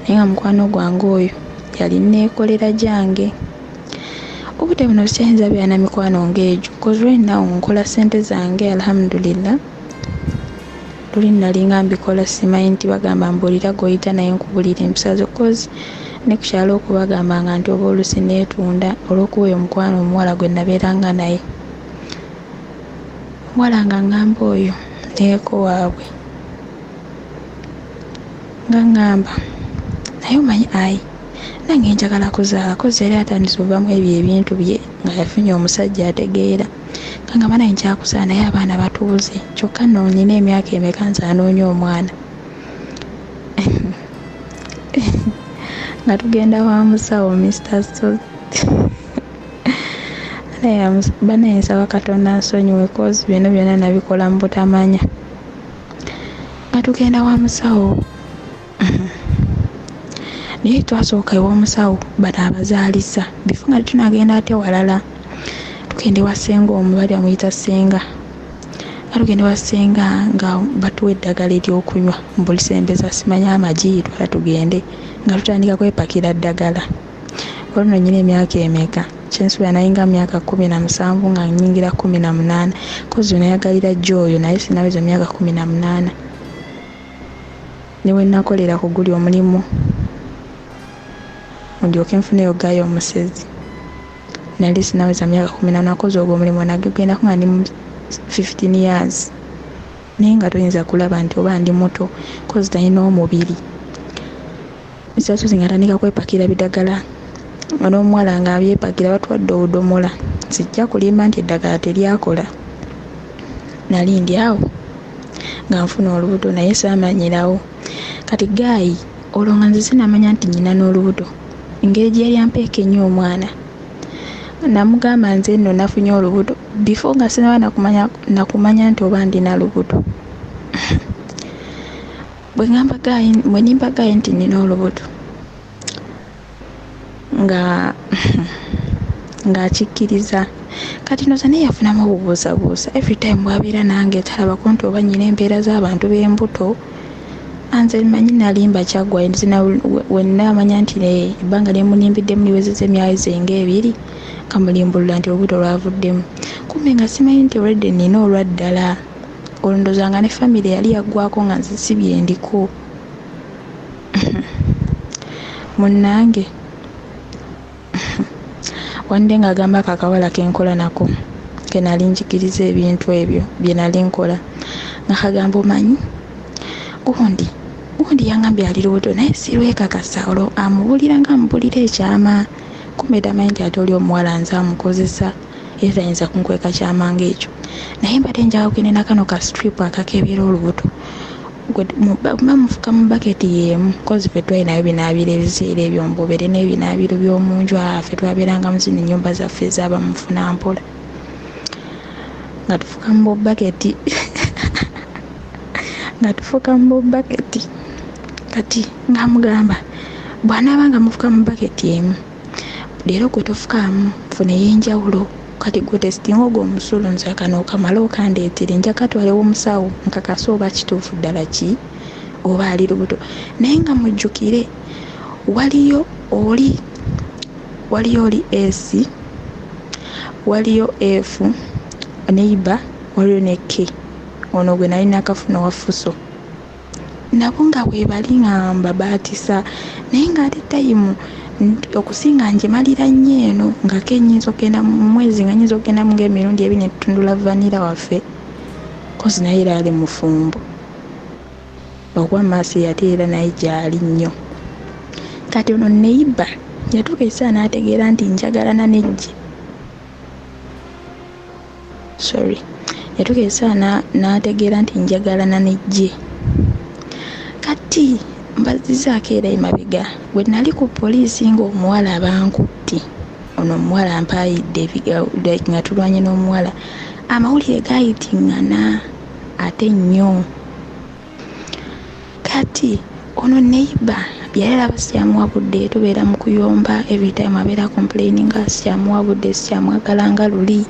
naye nga mukwano gwange oyo yali neekolera gyange. Obudde buno sikyayinza beera na mikwano ng'egyo, cause right now nkola ssente zange, alhamdulillah. Luli nalinga mbikola simanyi nti bagamba mbuulira gw'oyita naye nkubulira empisa zo, cause ne ku kyalo okwo bagambanga nti oba oluusi neetunda olw'okuba oyo mukwano omuwala gwe nabeeranga naye. Omuwala nga ŋŋamba oyo neeko waabwe, nga ŋŋamba naye omanyi ayi nange njagala kuzaala, cause yali atandise ovaamu ebyo ebintu bye nga yafunye omusajja ategeera. Nga ngamba naye nkyakuzaala, naye abaana batuuze, kyokka nno nnina emyaka emeka nze anoonya omwana. Nga tugenda wa musawo Mr Sozi, banaye nsaba Katonda ansonyiwe, cause bino byonna nabikola mu butamanya. Nga tugenda wa musawo, naye twasooka ew'omusawo bano abazaalisa before nga tetunagenda ate walala. Tugenda ewa ssenga omu, bali bamuyita ssenga. Nga tugenda ewa ssenga nga batuwa eddagala ery'okunywa mbu lisembeza simanyi amagi, twala tugende. Nga tutandika kwepakira ddagala. Olwo nno nnyina emyaka emeka? Kyensuubira nalinga myaka 17 nga nnyingira 18, cause we nayagalira jjo oyo naye sinnaweza myaka 18. Ne we nakolera ku guli omulimu ndyoke nfuneyo guy omusezi, nali sinnaweza myaka 18, cause ogwo omulimu nagugendako nga ndi mu 15 years, naye nga toyinza kulaba nti oba ndi muto, cause talina omubiri. Mr Sozi ng'atandika kwepakira bidagala n'omuwala ng'abyepakira, batuwadde obudomola. Sijja kulimba nti eddagala teryakola. Nali ndi awo nga nfuna olubuto, naye saamanyirawo. Kati guy Olwo nga nze sinamanya nti nyina n'olubuto, engeri gye yali ampeeka ennyo omwana. Namugamba nze nno nafunye olubuto before nga sinaba nakumanya, nakumanya nti oba ndina lubuto. Bwe ngamba gaayi, bwe nimba gaayi nti nina olubuto nga ng'akikkiriza. Kati ndowooza naye yafunamu obubuusabuusa every time bw'abeera nange talabako nti oba nnyina embeera z'abantu b'embuto. Nze mmanyi nalimba kyaggwa we nnaamanya nti ebbanga lye mulimbiddemu liwezezza emyezi ng'ebiri nga mulimbulula nti olubuto lwavuddemu. Kumbe nga simanyi nti already nnina olwa ddala. Olwo ndowooza nga ne famire yali yaggwaako nga nze si bye ndiko. Munnange one day ng'agamba ako akawala ke nkola nako ke nali njigiriza ebintu ebyo bye nali nkola nga kagamba omanyi gundi gundi yangambye ali lubuto naye sirwekakasa olwo amubulira nga amubulira ekyama kumbe tamanyi nti ate oli omuwala nze amukozesa era tayinza kunkweka kyama ng'ekyo naye mbadde njagala kugenda nakano ka strip akakebera olubuto bamufuka mu baketi y'emu kozi ffe twalinayo binaabiro ebiseera ebyo mbubeere n'ebinaabiro by'omu nju ffe twabeeranga mu zino ennyumba zaffe ez'abamufuna mpola nga tufuka mu bubaketi nga tufuka mu bubaketi kati ng'amugamba bw'anaaba nga mufuka mu baketi emu leero gwe tofukaamu funa ey'enjawulo kati gwe tesitinga ogwo omusulo nze kano okamale okandeetere nja katwala ew'omusawo nkakase oba kituufu ddala ki oba ali lubuto naye nga mujjukire waliyo oli waliyo oli S waliyo F neighbor waliyo ne K ono gwe nali nakafuna owa Fuso nabo nga weebali nga mbabaatisa naye ng'ate tayimu okusinga ngimalira nnyo eno nga ke nnyinza okugenda mu mwezi nga nnyinza okugendamu ng'emirundi ebiri ne tutundula vanilla waffe kozi naye era ali mufumbo lwakuba Mercy ate era naye gy'ali nnyo. Kati ono neyiba yatuuka ekiseera n'ategeera nti njagalana n'eggi sorry yatuuka ekiseera n'ategeera nti njagalana n'eggye. Kati mbazizzaako era emabega bwe nali ku poliisi ng'omuwala bankutte ono omuwala ampaayidde like nga tulwanye n'omuwala amawulire gaayitiŋŋana ate nnyo. Kati ono neighbor yali alaba sikyamuwa budde tubeera mu kuyomba every time abeera complaininga sikyamuwa budde sikyamwagala nga luli.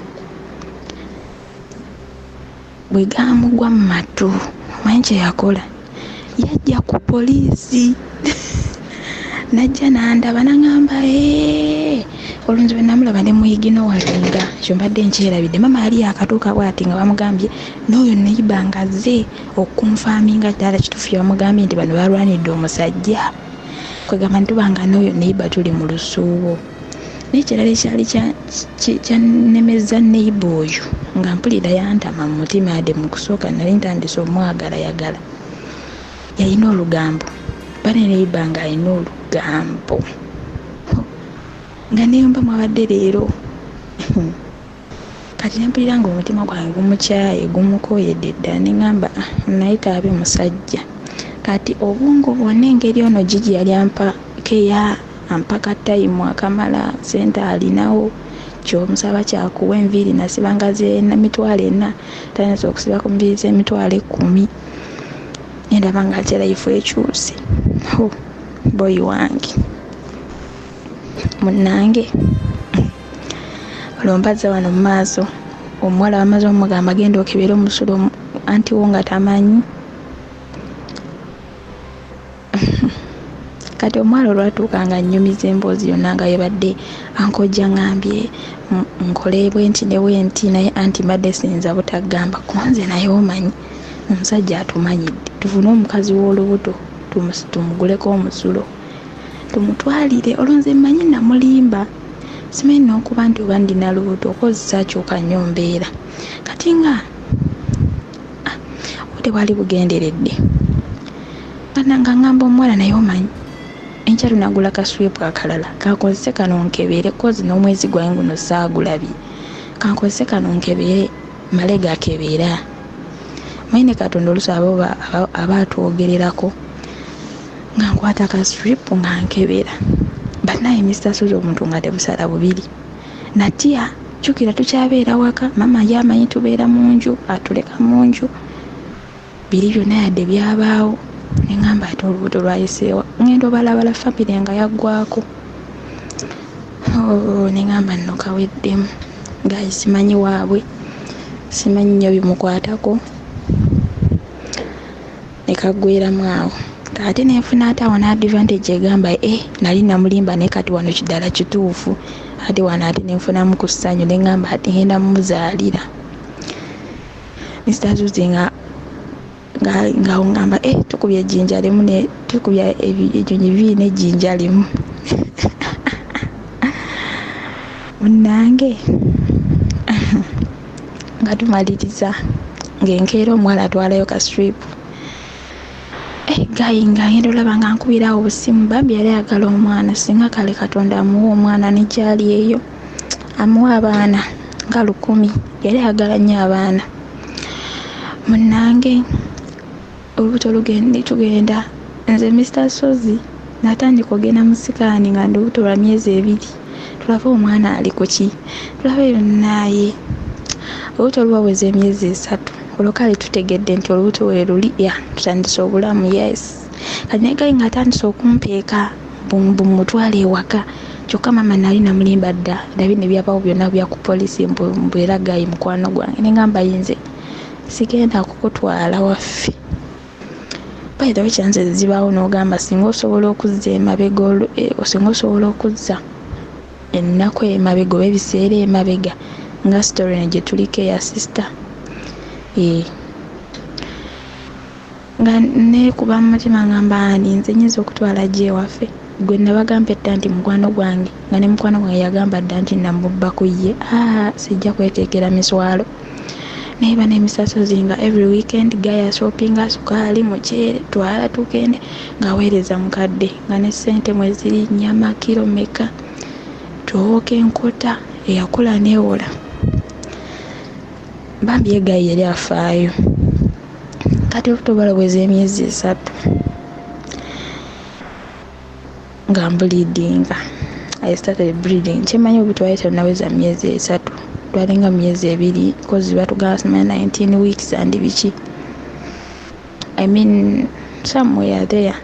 Bwe gaamugwa mu matu omanyi kye yakola yajja ku poliisi n'ajja n'andaba n'aŋŋamba ee olwo nze bwe namulaba ne muyiginowalinga ekyo mbadde nkyerabidde maama yali yaakatuuka bw'ati nga bamugambye n'oyo neighbor ng'azze okunfaaminga ddala kituufu yamugambye nti bano balwanidde omusajja kwegamba nti tuba nga n'oyo neighbor tuli mu lusuubo. Naye ekirala ekyali kyannemezza neighbor oyo nga mpulira yantama mu mutima ade mu kusooka nali ntandise omwagalayagala yalina olugambo bane neighbor ng'alina olugambo nga neyomba mwabadde leero kati ne mpulira ng'omutima gwange gumukyaye gumukooyedde ddala ne ŋŋamba naye taabe musajja. Kati obwongo bwonna engeri ono Gigi yali ampa keya ampa ka tayimu akamala ssente alinawo ky'omusaba kyakuwa enviiri nasibanga z'emitwalo ena tandise okusiba ku nviiri z'emitwalo ekkumi ne ndaba nga ate life ekyuse ho boyi wange munnange olwo mbazza wano mu maaso omuwala bamaze omugamba genda okebere omusulo anti wo nga tamanyi. Kati omuwala olwatuuka nga nnyumiza emboozi yonna nga yebadde ankojja ngambye nkole bwenti ne bwenti naye anti mbadde siyinza butagamba kunze naye omanyi omusajja atumanyidde tufune omukazi w'olubuto tumuguleko omusulo tumutwalire olwo nze mmanyi namulimba simanyi n'okuba nti oba ndina lubuto kozi saakyuka nnyo mbeera kati nga obudde bwali bugenderedde nga ngamba omuwala naye omanyi enkya tunagula ka swipu akalala kankozese kano nkebere kozi n'omwezi gwange guno saagulabye kankozese kano nkebere male gakebera manyi ne Katonda oluusi aba atwogererako Nga nkwata ka strip nga nkebera. Bannaye Mr. Suzi omuntu nga tebusala bubiri. Natya, jjukira tukyabeera waka, maama ye amanyi tubeera mu nju, atuleka mu nju. Biri byonna yadde byabaawo. Ne ŋŋamba ate olubuto lwayiseewa. Ŋŋenda obalabala famire nga yaggwako. Oh, ne ŋŋamba nno kaweddemu. Guy simanyi waabwe, simanyi nnyo bimukwatako. Ne kaggweramu awo. Ate ne nfuna ate awo n'advantage egamba eh nali namulimba naye kati wano kiddala kituufu. Ate wano ate ne nfunamu ku ssanyu ne ŋŋamba ate ŋŋenda muzaalira. Mr. Zuzi nga nga nga ŋŋamba eh tukubye ejjinja limu ne tukubye ebinyonyi bibiri n'ejjinja limu. Munnange nga tumaliriza ng'enkeera omuwala atwalayo ka strip. Eh, guy nga ngenda olaba nga nkubira awo obusimu bambi yali ayagala omwana singa kale Katonda amuwa omwana ne gy'ali eyo amuwa abaana nga 1000 yali ayagala nnyo abaana. Munnange olubuto lugenda tugenda nze Mr. Sozi natandika ogenda mu sikaani nga ndi lubuto lwa myezi 2 tulabe omwana ali ku ki tulabe yonnaye olubuto luba emyezi 3 olwo kale tutegedde nti olubuto we luli ya tutandise obulamu yes. Kati naye guy ng'atandise okumpeeka mbu mutwale ewaka kyokka maama nali namulimba dda ndabye ne byabawo byonna bya ku poliisi mbu era guy mukwano gwange ne ngamba yinze sigenda kukutwala waffe. By the way chances zibaawo n'ogamba singa osobola okuzza emabega singa osobola okuzza ennaku emabega oba ebiseera emabega nga story eno gye tuliko eya sister. Nga neekuba mu mutima ngamba ani nze nnyinza okutwala gye ewaffe. Gwe nabagamba edda nti mukwano gwange nga ne mukwano gwange yagamba dda nti namubba ku ye. Sijja kweteekera miswalo. Naye bano emisasozi nga every weekend guy ashoppinga sukaali, muceere, twala tugende ng'aweereza mukadde nga ne ssente mweziri nnyama kiro mmeka tooka enkota eyakula n'ewola. Bambi ye guy yali afaayo. Kati olubuto lwaloweza emyezi 3 nga mbleedinga. I started bleeding. Kyemanyi olubuto lwali terunnaweza myezi 3 lwalinga myezi 2 cause batugamba simanyi 19 weeks and biki. I mean somewhere there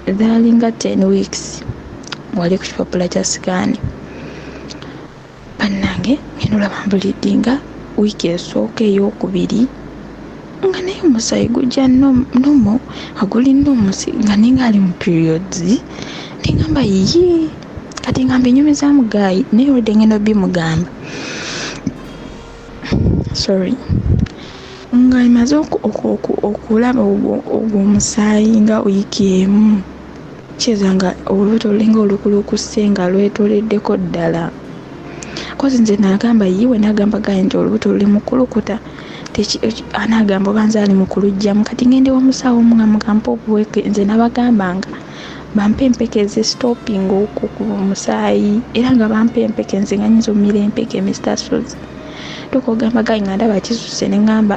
zaalinga 10 weeks wali ku kipapula kya sikaani. Bannange ngenda olaba mbleedinga wiiki esooka ey'okubiri nga naye omusaayi gujja nomo nga guli nomusi nga ninga ali mu periods ne ngamba yiyi kati nga mbinyumizaamu guy naye olwedde ngenda obbimugamba sorry nga emaze okulaba ogwo omusaayi nga wiiki emu kitegeeza nga olubuto lulinga olukulukuse nga lwetooloddeko ddala. Cause nze nagamba yiwe nagamba guy nti olubuto luli mu kukulukuta anaagamba oba nze ali mu kuluggyamu kati ngenda ew'omusawo omu nga mugamba obuweke nze nabagambanga bampe empeke ezi stoppinga okukuba omusaayi era nga bampa empeke nze nga nnyinza omira empeke Mr. Sozi. Ntuuka okugamba guy nga ndaba kisusse ne ŋŋamba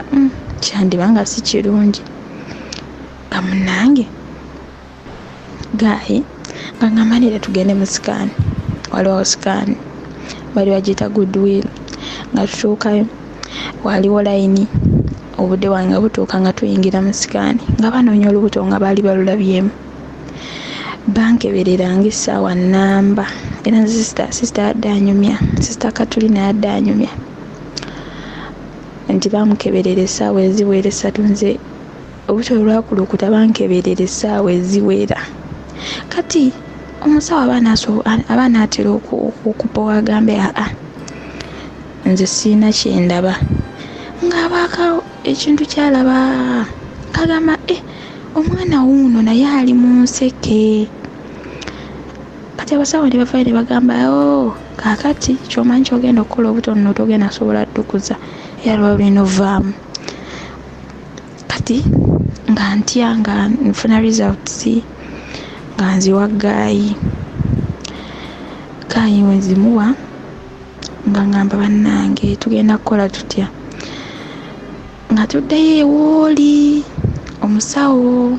kyandiba nga si kirungi. Nga munnange guy nga ŋŋamba nedda tugende mu sikaani waliwo sikaani bali bagiyita Goodwill nga tutuukayo waliwo layini obudde bwange nga butuuka nga tuyingira mu sikaani nga banoonya olubuto nga baali balulabyemu. Bankeberera ng'essaawa nnamba era sister yadde anyumya sister Katulina yadde anyumya nti baamukeberera essaawa eziwera 3 nze olubuto lwe lwakulukuta bankeberera essaawa eziwera. Kati omusawo aba anaatera okupowa agambe aa nze sirina kye ndaba ng'abaako ekintu ky'alaba ng'agamba eh omwana wuuno naye ali mu nseke. Kati abasawo ne bavaayo ne bagamba oh kaakati ky'omanyi ky'ogenda okukola olubuto luno togenda kusobola ddukuza era luba lulina ovaamu. Kati nga ntya nga nfuna results nga nziwa guy. Guy we nzimuwa nga ŋŋamba bannange tugenda kukola tutya? Nga tuddayo ewooli omusawo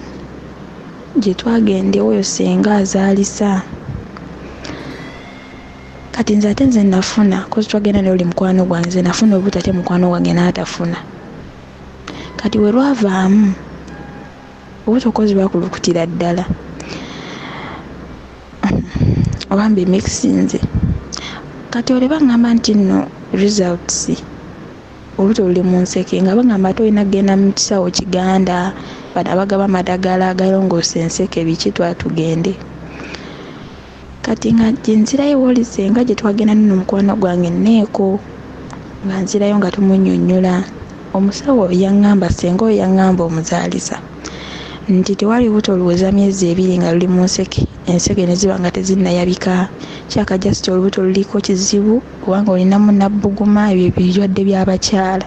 Gye twagenda ewoyo ssenga azaalisa. Kati nze ate nze nafuna kozi twagenda naye oli mukwano gwange nze nafuna olubuto ate mukwano gwange n'atafuna. Kati we lwavaamu olubuto kozi lwakulukutira ddala oba mbimixinze. Kati olwo bangamba nti nno results olubuto luli mu nseke nga bangamba ate olina kugenda mu kisawo kiganda bano abagaba amadagala agalongoosa enseke biki twatugende. Kati nga gye nzirayo ew'oli ssenga gye twagenda nno mukwano gwange Neeko nga nzirayo nga tumunnyonnyola omusawo yaŋŋamba ssenga oyo yaŋŋamba omuzaalisa nti tewali lubuto luweza myezi ebiri nga luli mu nseke enseke ne ziba nga tezinnayabika kyaka just olubuto luliko kizibu kubanga olinamu nabbuguma ebyo ebirwadde by'abakyala.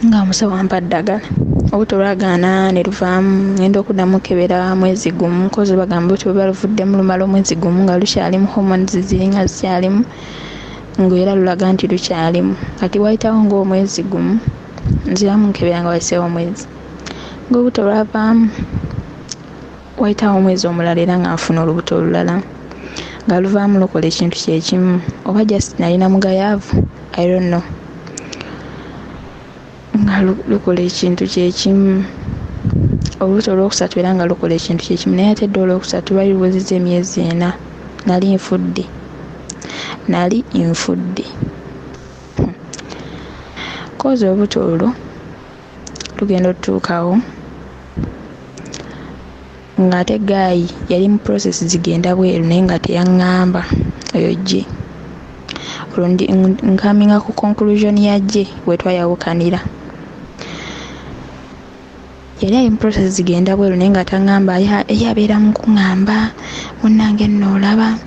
Nga omusawo ampa ddagala olubuto lwagaana ne luvaamu ngenda okuddamu okukebera mwezi gumu kozi bagamba olubuto bwe luvuddemu lumala omwezi gumu nga lukyalimu hormones ziringa zikyalimu ng'era lulaga nti lukyalimu kati wayitawo ng'omwezi gumu nziramu nkebera nga wayiseewo omwezi ng'olubuto lwavaamu wayitawo omwezi omulala era nga nfuna olubuto olulala nga luvaamu lukola ekintu kyekimu oba just nalina mugayaavu I don't know nga lukola ekintu kyekimu olubuto olwokusatu era nga lukola ekintu kyekimu naye ate dda olwokusatu lwali luwezezza emyezi ena nali nfudde nali nfudde kozi olubuto olwo lugenda otutuukawo ng'ate gaayi yali mu process zigenda bweru naye nga teyaŋŋamba oyo gye olwo nkaminga ku conclusion ya gye we twayawukanira yali ali mu process zigenda bweru naye nga taŋŋamba ye abeera mu kuŋŋamba munnange nno olaba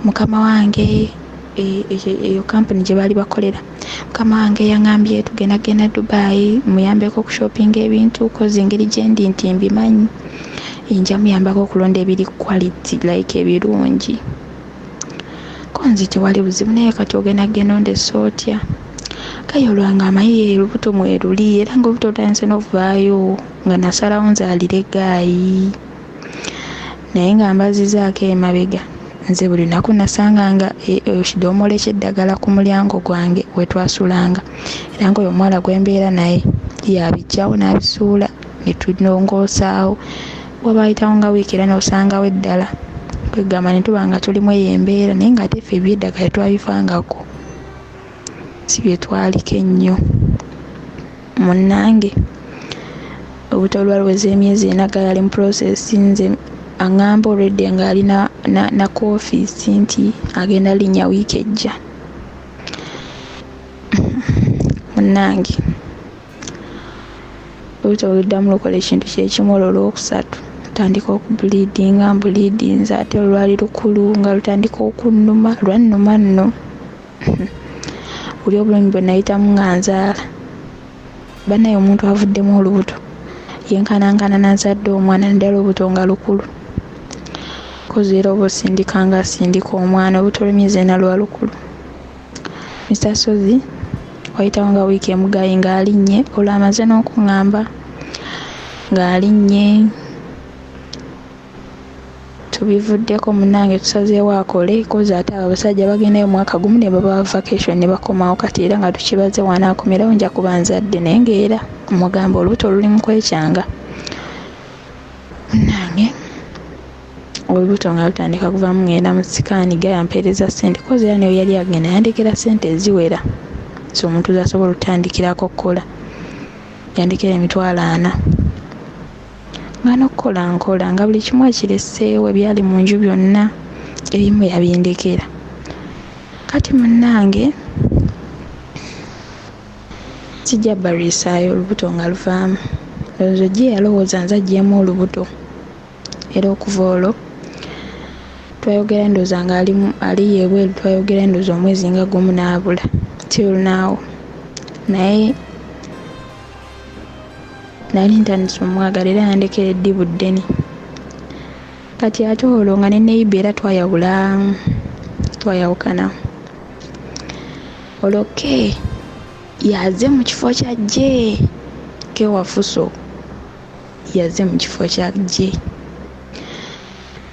mukama wange eyo kampuni gye baali bakolera mukama wange yaŋŋambye tugenda genda Dubai muyambeko okushoppinga ebintu kozi engeri gye ndi nti mbimanyi nja muyambako okulonda ebiri quality like ebirungi ko nze tewali buzibu naye kati ogenda genda ondesa otya kaye olwanga amanyi olubuto mweruli era nga olubuto lutandise n'okuvaayo nga nasalawo nzaalire gaayi naye nga mbazizaako emabega nze buli lunaku nasanganga ekidomola eky'eddagala ku mulyango gwange we twasulanga era ng'oyo omuwala gwe mbeera naye yabiggyawo n'abisuula ne tunongoosaawo waba wayitawo nga wiiki era n'osangawo eddala kwegamba ne tuba nga tulimu eyo embeera naye ng'ate ffe eby'eddagala tetwabifangako si bye twaliko ennyo munnange olubuto lwali luweza emyezi ena guy ali mu process nze aŋŋamba already ng'ali na ku ofiisi nti agenda linnya wiiki ejja munnange olubuto luddamu lukola ekintu kyekimu olwo olwokusatu lutandika okubleedinga mbleedinze ate olwali lukulu nga lutandika okunnuma lwannuma nno buli obulumi bwe nayitamu nga nzaala bannaye omuntu avuddemu olubuto yenkanankana n'azadde omwana naddala olubuto nga lukulu kozi era oba osindika nga asindika omwana olubuto lw'emyezi ena lwa lukulu. Mr Sozi wayitawo nga wiiki emu guy ng'alinnye olwo amaze n'okuŋŋamba ng'alinnye tubivuddeko munnange tusazeewo akole kozi ate abo abasajja bagendayo omwaka gumu ne babawa vacation ne bakomawo kati era nga tukibaze w'anaakomerawo nja kuba nzadde naye ng'era mugamba olubuto luli mu kwekyanga munnange olubuto nga lutandika kuvaamu ngenda mu sikaani guy ampeereza ssente kozi era naye yali agenda yandekera ssente eziwera so omuntu z'asobola otandikirako okukola yandekera 400,000 nga n'okukola nkola nga buli kimu akireseewo ebyali mu nju byonna ebimu yabindekera kati munnange sijja balwisaayo olubuto nga luvaamu ndowooza gye yalowooza nze aggyemu olubuto era okuva olwo twayogera ndowooza nga ali ebweru twayogera ndowooza omwezi nga gumu n'abula till now naye nali ntandise omwagala era yandekera eddibu ddene kati ate olwo nga ne neighbour era twayawula twayawukana olwo ke yaze mu kifo kya J kewafuso. Yazze mu kifo kya J,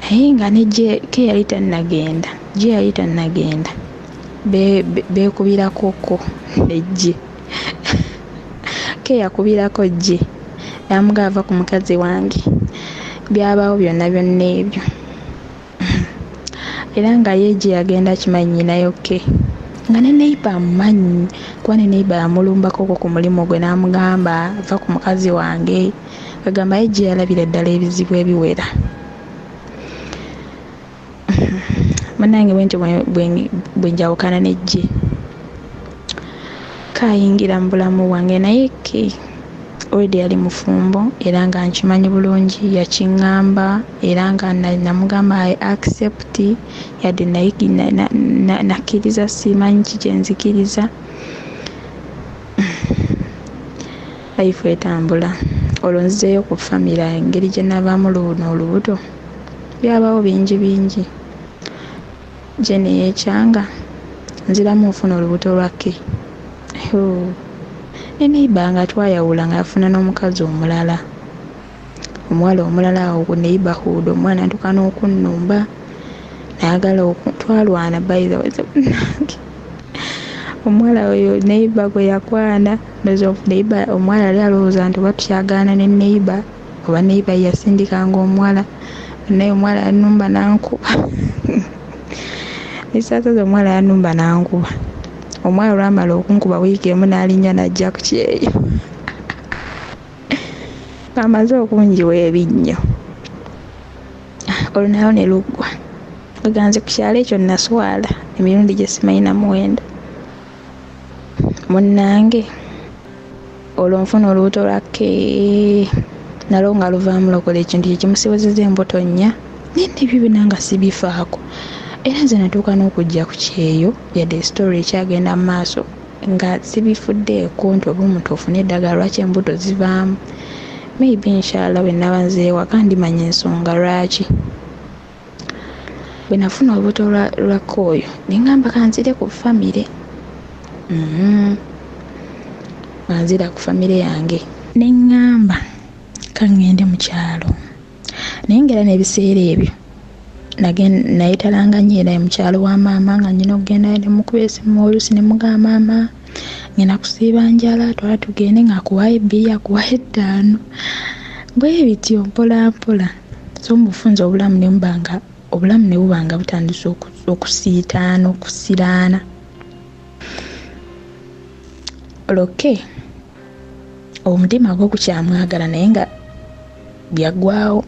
naye nga ne J K yali tannagenda, J yali tannagenda, beekubirako ko ne J. K yakubirako J n'amugamba ava ku mukazi wange. Byabaawo byonna byonna ebyo, era nga ye gye yagenda akimanyi nnyinayo K, nga ne neighbor amumanyi, kuba ne neighbor yamulumbako ku mulimu gwe n'amugamba va ku mukazi wange. Agamba ye gye yalabira ddala ebizibu ebiwera. Munnange, bwentyo bwe njawukana ne J. Kayingira mu bulamu bwange, naye K already yali mufumbo, era nga nkimanyi bulungi, yakiŋŋamba, era nga namugamba I accept, yadde nakkiriza simanyi ki kyenzikiriza. Life etambula. Olwo nzizeeyo ku famire, engeri gye navaamu luno olubuto, byabawo bingi bingi. Gye neyekyanga nziramu nfuna olubuto lwa K ne neighbor nga twayawula, nga yafuna n'omukazi omulala, omuwala omulala awo ku neighborhood. Omwana ntuuka n'okunnumba nayagala, twalwana. By the way, nange omuwala oyo neighbor gwe yakwana, neighbor omuwala yali alowooza nti oba tukyagaana ne neighbor, oba neighbor yasindikanga omuwala, naye omuwala yanumba nankuba. Esasaza omuwala yanumba nankuba. Omuwala olwamala okunkuba, wiiki emu n'alinnya n'ajja ku kyeyo ng'amaze okunjiwa ebinnyo. Olwo nalwo ne luggwa. Oganze ku kyalo ekyo naswala emirundi gye simanyi na muwendo. Munnange, olwo nfuna olubuto lwa K, nalwo nga luvaamu lokola, ekintu kyekimusibozeza embuto nnya, naye nebyo byonna nga sibifaako. Era nze natuuka n'okujja ku kyeyo, yadde story ekyagenda mu maaso, nga sibifuddeeko nti oba omuntu ofune eddagala lwaki embuto zivaamu. Maybe inshallah bwe naba nzeewaka ndimanya ensonga lwaki. Bwe nafuna olubuto lwa K oyo, ne ŋŋamba kanzire ku famire, nga nzira ku famire yange, ne ŋŋamba kaŋŋende mu kyalo. Naye ng'era n'ebiseera ebyo nayetalanga nnyo era mu kyalo wa maama, nga nnyina okugendayo ne mukuba esimu oluusi ne mugamba, "Maama, ngenda kusiiba njala, twala tugende," ng'akuwaayo 2, akuwaayo 5, bwe bityo mpola mpola. So mu bufunze obulamu ne buba nga obulamu ne buba nga butandise okusiitaana, okusiraana. Olwo K omutima gwo gukyamwagala, naye nga byaggwawo,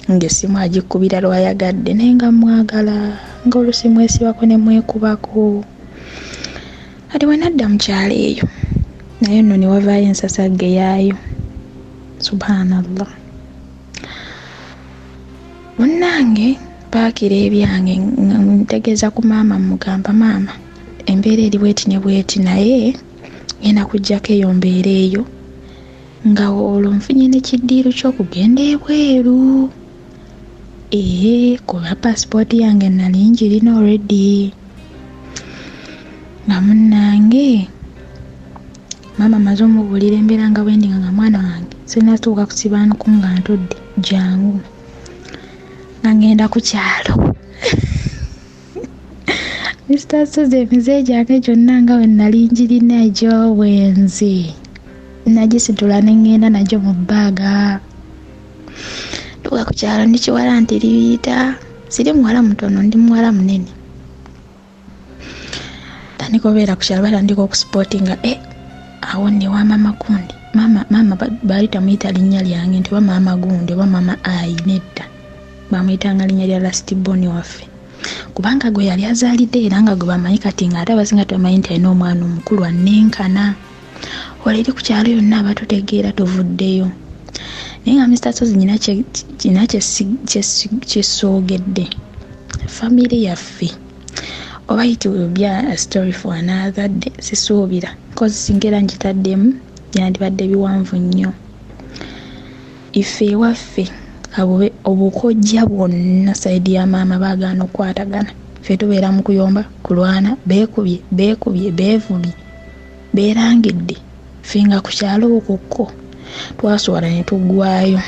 ng'essimu agikubira lwayagadde, naye nga mwagala, nga oluusi mwesibako ne mwekubako. Kati bwe nadda mu kyalo eyo, naye nno ne wavaayo ensasagge yaayo. Subhanallah, munnange, paakira ebyange, ntegeeza ku maama, mugamba, "Maama, embeera eri bweti ne bweti, naye ngenda kuggyako eyo mbeera eyo, nga olwo nfunye n'ekiddiiru ky'okugenda ebweru, ee, kuba pasipooti yange nali ngirina already." Nga munnange maama amaze omubuulira embeera nga bwendi, nga mwana wange sinatuuka kusiba nku nga ntudde, jangu. Nga ngenda ku kyalo. Mr Suzy, emize gyange gyonna nga bwe nali ngirina egy'obwenzi, nagisitula ne ŋŋenda nagyo mu bbaaga. Tuuka ku kyalo, ndi kiwala nti libiita, siri muwala mutono, ndi muwala munene. Tandika obeera ku kyalo, batandika okusupportinga, e awo nne wa maama gundi. Maama, maama baali tamuyita linnya lyange nti oba maama gundi oba maama ayi, nedda, bamuyitanga linnya lya last born waffe, kubanga gwe yali azaalidde era nga gwe bamanyi kati, nga ate abasinga tebamanyi nti alina omwana omukulu annenkana. Olwo eri ku kyalo yonna abatutegeera tuvuddeyo, naye nga Mr Sozi nyina kyesoogedde famire yaffe, oba it will be a story for another day. Sisuubira, cause singa era ngitaddemu byandibadde biwanvu nnyo. Ife ewaffe kabube obukojja bwonna side ya maama baagaana okukwatagana. Ffe tubeera mu kuyomba, kulwana, beekubye beekubye, beevumye, beerangidde. Ffe nga ku kyalo okwo kko Twaswala ne tuggwayo.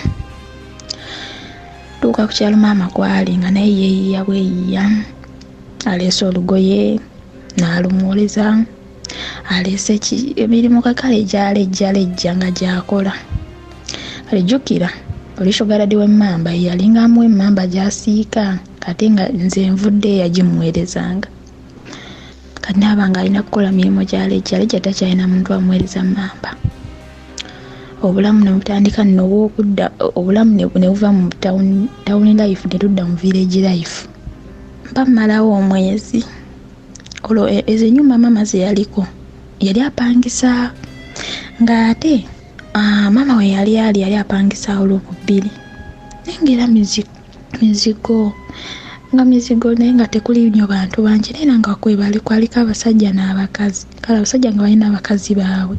Tuuka ku kyalo maama kwali nga naye yeeyiya bweyiya, aleese olugoye n'alumwoleza, aleese emirimu kakale gyalejjalejja nga gy'akola. Kale jjukira oli sugar daddy w'emmamba ye yalinga amuwa emmamba gy'asiika ate nga nze nvudde yagimuweerezanga. Kati naaba nga alina kukola mirimu gyalejjalejja, takyalina muntu amuweereza mmamba. Obulamu ne butandika nno obw'okudda, obulamu ne buva mu town life ne tudda mu village life. Mba mmalawo omwezi, olwo ezo ennyumba maama ze yaliko yali apangisa, ng'ate maama we yali ali yali apangisa oluumu bbiri, naye ng'era mizigo nga mizigo, naye nga tekuli nnyo bantu bangi, naye era nga kwebali kwaliko abasajja n'abakazi. Kale abasajja nga balina abakazi baabwe.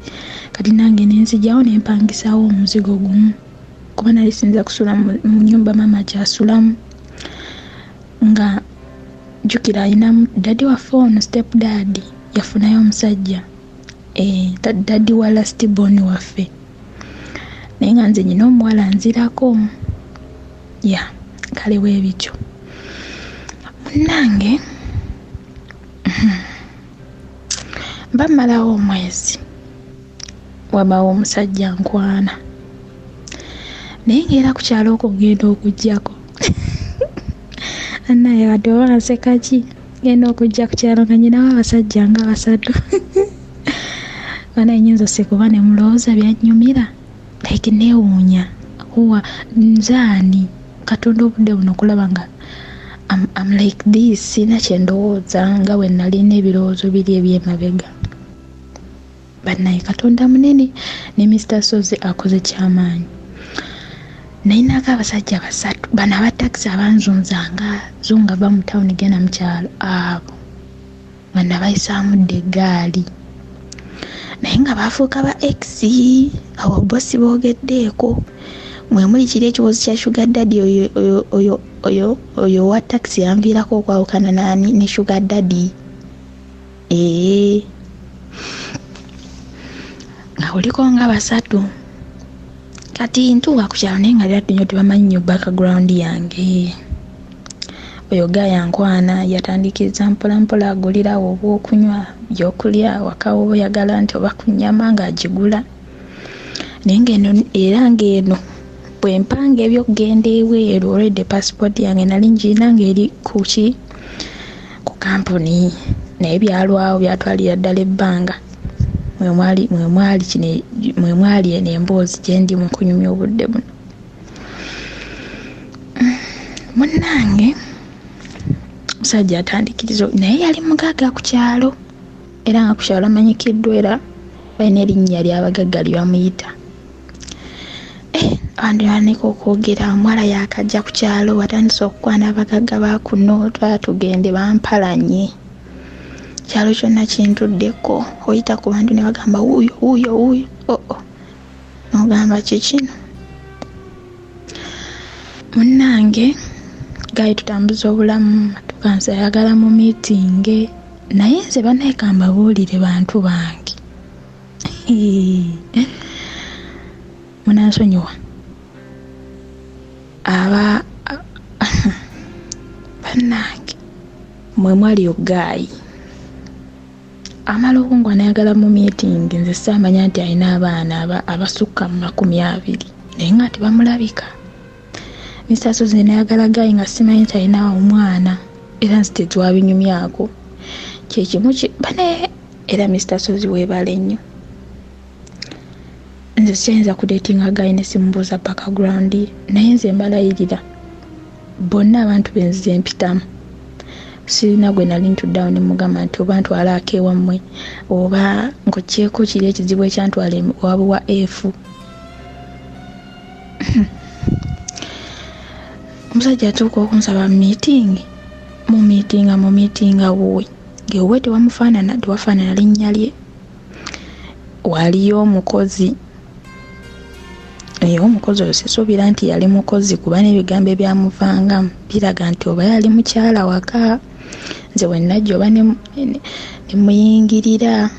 Kati nange ne nzijawo ne mpangisaawo omuzigo gumu, kuba nali siyinza kusula mu nnyumba maama gy'asulamu, nga jjukira alinamu daddy waffe ono step daddy yafunayo omusajja, daddy wa last born waffe, naye nga nze nyina omuwala nzirako ya kale bwe bityo. Munnange mba mmalawo omwezi, wabaawo omusajja nkwana, naye ng'era ku kyalo okwo ngenda okuggyako annaye kati oba nseka ki, ngenda okujja ku kyalo nga nyinawo abasajja nga basatu. Banaye nnyinza oseka oba ne mulowooza byannyumira, like neewuunya huwa nze ani Katonda obudde buno okulaba nga I'm like this, sirina kye ndowooza nga bwe nalina ebirowoozo biri eby'emabega. Bannaye Katonda munene ne Mister Sozi akoze kyamaanyi. Nalinako abasajja basatu bano aba takisi abanzunzanga zunga va mu tawuni genda mu kyalo, abo nga nabayisaamu dda eggaali, naye nga baafuuka ba ex. Awo bosi boogeddeeko mwe muli kiri ekiwozi kya sugar daddy oyo owa takisi yanviirako okwawukana nani ne sugar daddy. Nga kuliko nga basatu. Kati ntuuka ku kyalo naye nga byaddu nnyo tebamanyi nnyo background yange. Oyo guy ankwana yatandikiriza mpola mpola agulirawo obwokunywa, byokulya waka woba oyagala nti oba ku nnyama ng'agigula, naye ng'eno era ng'eno bwe mpanga ebyokugenda ebweru already passport yange nali ngirina ng'eri ku ki ku kampuni, naye byalwawo byatwalira ddala ebbanga. Mwe mwali kino, mwe mwali eno emboozi gye ndi mu kunyumya obudde buno. Munnange omusajja atandikiriza, naye yali mugagga ku kyalo, era nga ku kyalo amanyikiddwa, era balina erinnya ly'abagagga lye bamuyita. Abantu ne batandika okwogera, omuwala yaakajja ku kyalo watandise okukwana abagagga ba kuno, twala tugende bampalanye. Kyalo kyonna kintuddeko, oyita ku bantu ne bagamba wuuyo wuuyo wuuyo, oo n'ogamba kikino. Munnange guy tutambuza obulamu tukansa ayagala mu meeting, naye nze bannaye kambabuulire bantu bange, munansonyiwa aba bannange mwe mwali oguy amala okungwana ayagala mu meeting. Nze saamanya nti alina abaana abasukka mu 20, naye nga tebamulabika. Mr Sozi nayagala guy nga simanyi nti alina omwana, era nze tetwabinyumyako kyekimu bane. Era Mr Sozi weebale nnyo, nze sikyayinza kudatinga guy ne simubuuza background, naye nze mbalayirira bonna abantu benzize mpitamu, sirina gwe nali ntuddeawo ne mugamba nti oba ntwalaako ewammwe oba nkugyeko kiri ekizibu ekyantwala waabwe wa F. Omusajja atuuka okunsaba meeting, mu meetinga mu meetinga wuwe ng'ewuwe tewamufaanana, tewafaanana linnya lye, waliyo omukozi. Naye omukozi oyo sisuubira nti yali mukozi, kuba n'ebigambo ebyamuvangamu biraga nti oba yali mukyala waka, nze bwe najja oba ne muyingirira.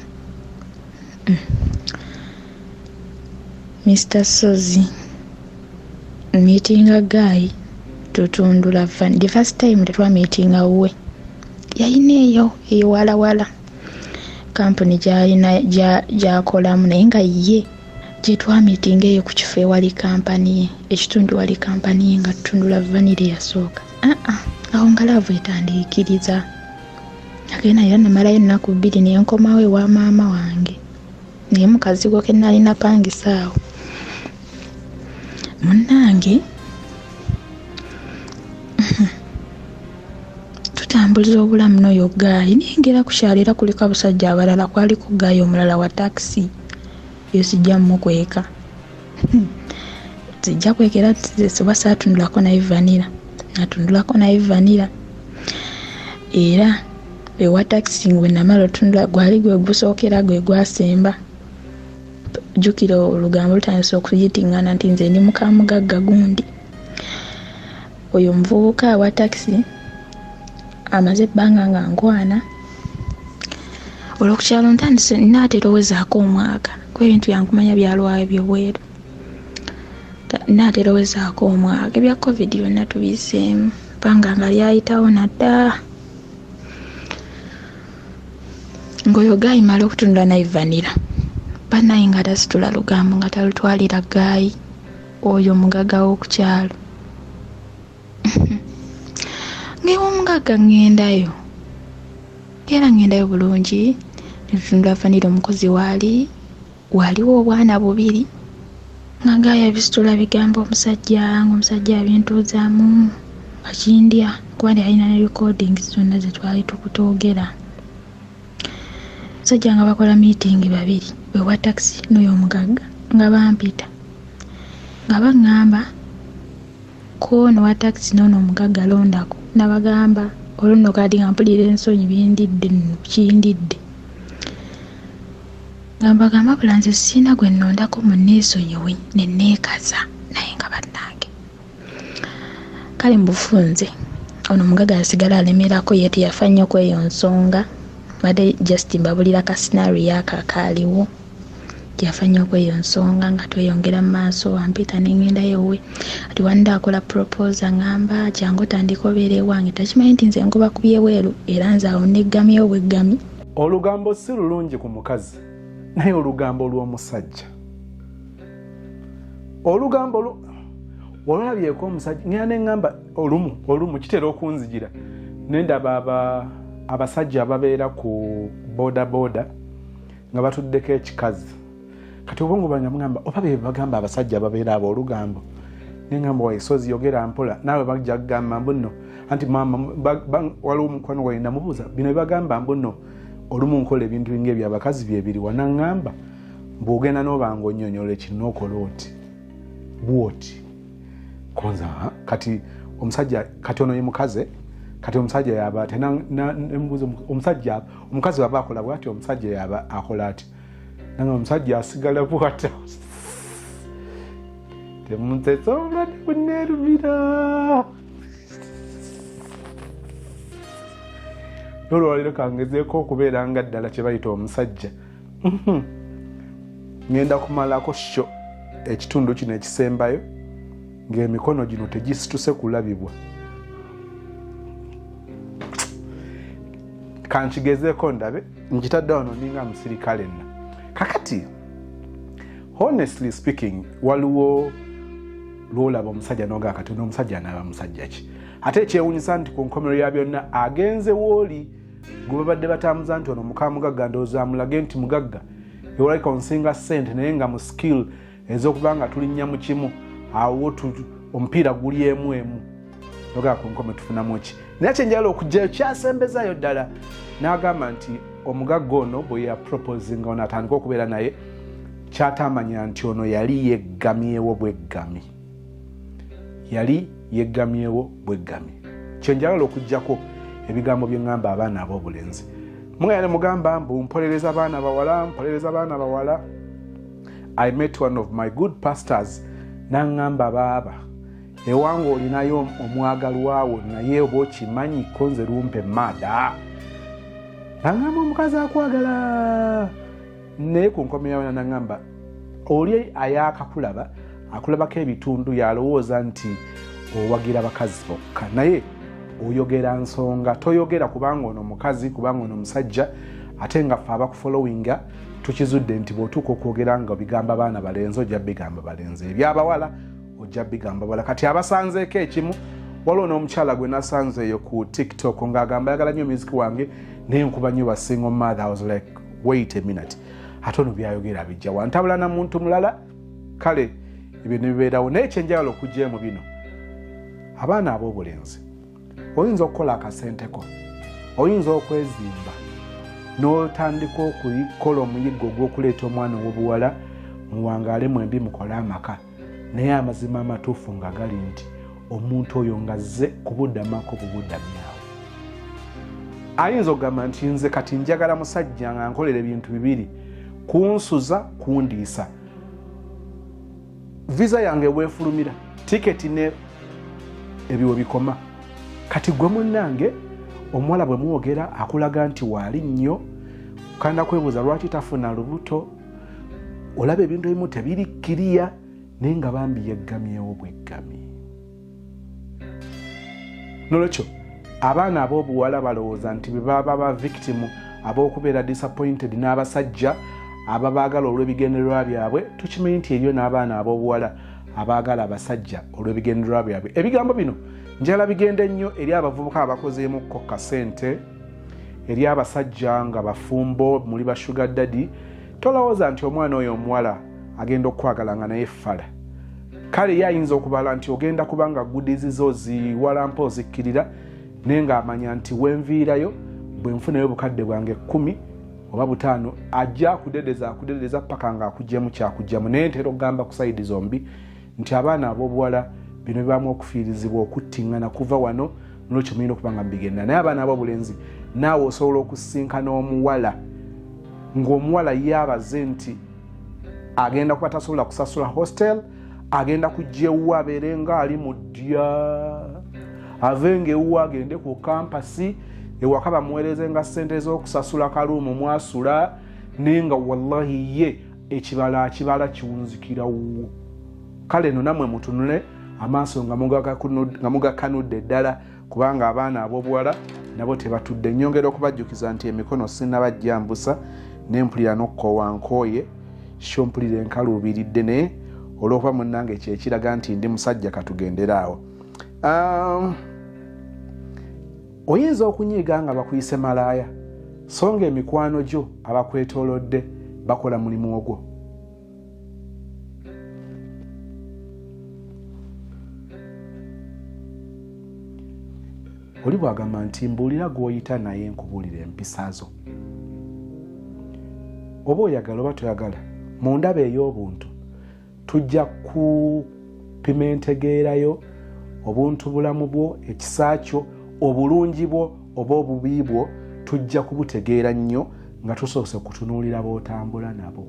Mister Ssozi meetinga guy tutundula van the first time tetwamiitinga wuwe yalina eyo ewalawala kampuni gyalina gyakolamu naye nga ye gyetwamiitinga eyo ku kifo ewali kampani ye ekitundu wali kampani ye nga tutundula vanira eyasooka aa awo nga laavu etandiikiriza agenda era namalayo ennaku bbiri nenkomawo ewa maama wange naye mu kazigo ke nali napangisa awo munnange tutambuliza obulamu n'oyo gaayi naye ngera ku kyalo era kuliko abasajja abalala kwaliko gaayi omulala wa takisi yo sijja mukweka sijja kweka era oba saatundulako naye vanira natundulako naye vanira era ewa takisi bwe namala otundula gwali gwe gusooka era gwe gwasemba jjukira olugambo lutandise okuyitingana nti nze ndi mukamugagga gundi oyo omuvubuka wa takisi amaze ebbanga nga nkwana olwo ku kyalo ntandise naatera owezaako omwaka kuba ebintu byankumanya byalwayo byobweru naatera owezaako omwaka ebya covid byonna tubiyiseemu bbanga nga lyayitawo nadda Ng'oyo guy mala okutunula naye vanilla banaye nga tasitula lugambo nga talutwalira guy oyo mugaga wokukyalo ng'ewomugaga ngendayo era ngendayo bulungi netutunula vanilla omukozi waali Waaliwo obwana bubiri nga gaaya bisitula bigambo omusajja ng'omusajja abintuuzaamu nga kindya kuba yalina ne recordings zonna ze twali twogera. Omusajja nga bakola meeting babiri owa takisi n'oyo omugagga nga bampita nga baŋŋamba ku ono owa takisi n'ono omugagga londako. Nabagamba olwo nno kati nga mpulira ensonyi bindidde nno kindidde. Nga mbagamba wabula nze sirina gwe nnondako munneesonyiwe ne neekaza naye nga bannange. Kale mu bufunze ono omugaga yasigala alemerako ye teyafa nnyo ku eyo nsonga mbadde just mbabulira ka scenario ako akaaliwo teyafa nnyo ku eyo nsonga nga tweyongera mu maaso ampita ne ŋŋendayo ewuwe kati one day akola propose aŋŋamba jangu otandike obeera ewange takimanyi nti nze ngoba ku by'ebweru era nze awo neggamyewo bweggami. Olugambo si lulungi ku mukazi naye olugambo lw'omusajja olugambo olalabyeko omusajja ngenda neŋŋamba olumu olumu kitera okunzijira nendaba abasajja ababeera ku bodaboda nga batuddeko ekikazi kati obwongo bwange mugamba oba bebagamba abasajja ababeera abo olugambo nengamba waisozi yogera mpola naawe bajja kugamba mbu nno anti maama waliwo omukwano gwange namubuuza bino bebagamba mbu nno olumu nkola ebintu nga ebyo abakazi byebiriwa naŋŋamba mbu ogenda n'obanga onyonyola ekino n'okola oti bwoti konza kati omusajja kati ono ye mukazi kati omusajja yaba ati nemubuuza omusajja omukazi waba akola bwati omusajja yaba akola ati nange omusajja asigala bwata temunsesa obulwadde buneerumira nolwaliro kangezeeko okubeera nga ddala kye bayita omusajja ngenda kumalako sho ekitundu kino ekisembayo ng'emikono gino tegisituse kulabibwa kankigezeeko ndabe nkitadde wano ninga musirikale nna kakati honestly speaking waliwo lwolaba omusajja nogaa kati ono omusajja anaaba musajja ki ate ekyewunyisa nti ku nkomerero ya byonna agenze wooli gwe babadde batambuza nti ono mukamugagga ndowooza amulage nti mugagga ewalabika onsinga ssente naye nga mu skill ez'okuba nga tulinnya mu kimu awo omupiira guli emu emu nogaa ku nkome tufunamu ki naye kyenjagala okugyayo kyasembezayo ddala n'agamba nti omugagga ono bwe yaproposinga ono atandika okubeera naye kyatamanya nti ono yali yeggamyewo bweggami yali yeggamyewo bweggami kyenjagala okugyako ebigambo bye ŋŋamba abaana ab'obulenzi mugenda ne mugamba mbu mpolereza baana bawala mpolereza baana bawala i met one of my good pastors naŋŋamba baaba ewange olinayo omwagalwawo naye oba okimanyi ko nze lumpe maada naŋŋamba omukazi akwagala naye ku nkomeyawona naŋŋamba Oli ayakakulaba akulabako ebitundu yalowooza nti owagira bakazi bokka, naye oyogera nsonga, toyogera kubanga ono mukazi, kubanga ono musajja. Ate nga ffe abakufollowinga tukizudde nti bw'otuuka okwogera nga obigamba baana balenzi, ojja bigamba balenzi, ebyabawala ojja bigamba bawala. Kati abasanzeeko ekimu, waliwo n'omukyala gwe nasanze eyo ku TikTok ng'agamba ayagala nnyo music wange naye nkuba nnyo ba single mother. I was like, wait a minute, ate ono byayogera bijja wantabula na muntu mulala. Kale ebyo nebibeerawo, naye kyenjagala okugyayo mu bino, abaana ab'obulenzi, oyinza okukola akasenteko, oyinza okwezimba n'otandika okukola omuyiggo ogw'okuleeta omwana ow'obuwala, muwangaale mwembi, mukole amaka. Naye amazima amatuufu nga gali nti omuntu oyo nga zze kubudamako bubudamyawo, ayinza okugamba nti nze kati njagala musajja nga nkolera ebintu bibiri: kunsuza, kundiisa. Visa yange weefulumira, tiketi ne ebyo bikoma. Kati gwe munnange omuwala bwe mwogera akulaga nti waali nnyo, kanda kwebuuza lwaki tafuna lubuto. Olaba ebintu ebimu tebiri kiriya, naye nga bambi yeggamyewo bweggami. Nolwekyo abaana ab'obuwala balowooza nti bwe baba ba victim ab'okubeera disappointed n'abasajja ababaagala olw'ebigendererwa byabwe, tukimanyi nti eriyo n'abaana ab'obuwala abaagala abasajja olw'ebigendererwa byabwe. Ebigambo bino njala bigende nnyo eri abavubuka abakozeemukko kasente, eri abasajja nga bafumbo, muli ba sugar daddy. Tolowooza nti omwana oyo omuwala agenda okukwagala nga naye fala. Kale ye ayinza okubala nti ogenda kuba nga goodies zo ziwalampa ozikkirira, naye ng'amanya nti wenviirayo bwe nfunayo obukadde bwange 10 oba 5, ajja akudedeza, akudedeza paka nga akugyemu kyakugyamu. Naye ntera okugamba ku side zombi nti abaana ab'obuwala bino bibaamu okufiirizibwa, okuttiŋŋana kuva wano, nolwekyo mulina okuba nga mubigenda. Naye abaana ab'obulenzi, naawe osobola okusinkana omuwala ng'omuwala ye abaze nti agenda kuba tasobola kusasula hostel, agenda kujja ewuwe abeere nga ali mu ddya, ave nga ewuwe agende ku campus, ewaka bamuweereze nga ssente z'okusasula kaluumu mwasula, naye nga wallahi ye ekibala akibala kiwunzikirawo. Kale no nammwe mutunule amaaso nga mugakanudde ddala, kubanga abaana ab'obuwala nabo tebatudde. Nyongera okubajjukiza nti emikono sinnabajjambusa, nempulira n'okukoowa nkooye, sho mpulira enkaluubiridde, naye olw'okuba munnange kyekiraga nti ndi musajja, katugendere awo. Oyinza okunyiiga nga bakuyise malaaya, so nga emikwano gyo abakwetoolodde bakola mulimu ogwo. Oli bw'agamba nti mbuulira gw'oyita naye nkubuulira empisa zo, oba oyagala oba toyagala, mu ndaba ey'obuntu tujja kupima entegeerayo, obuntu bulamu bwo, ekisa kyo, obulungi bwo oba obubi bwo, tujja kubutegeera nnyo nga tusoose kutunuulira b'otambula nabo.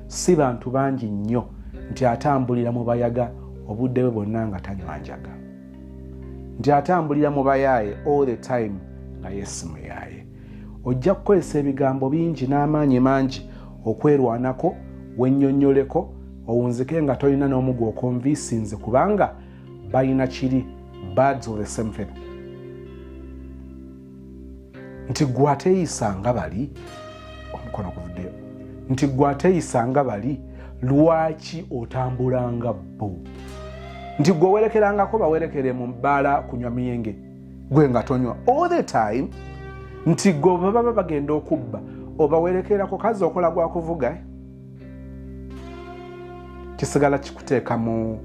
Si bantu bangi nnyo nti atambulira mu bayaga obudde bwe bwonna nga tanywa njaga, nti atambulira mu bayaaye all the time nga yesimuyaaye. Ojja kukozesa ebigambo bingi n'amaanyi mangi okwerwanako, wennyonnyoleko, owunzike nga tolina n'omu gw'okonviisinze, kubanga balina kiri birds of the same feather, nti gwe ateeyisa nga bali, omukono guvuddeyo, nti gwe ateeyisa nga bali, lwaki otambulanga bo? Nti gwe owerekerangako bawerekere mu bbaala kunywa miyenge, gwe nga tonywa all the time? Nti gwe baba bagenda okubba obawerekerako, kazi okola gwakuvuga? Kisigala kikuteeka mu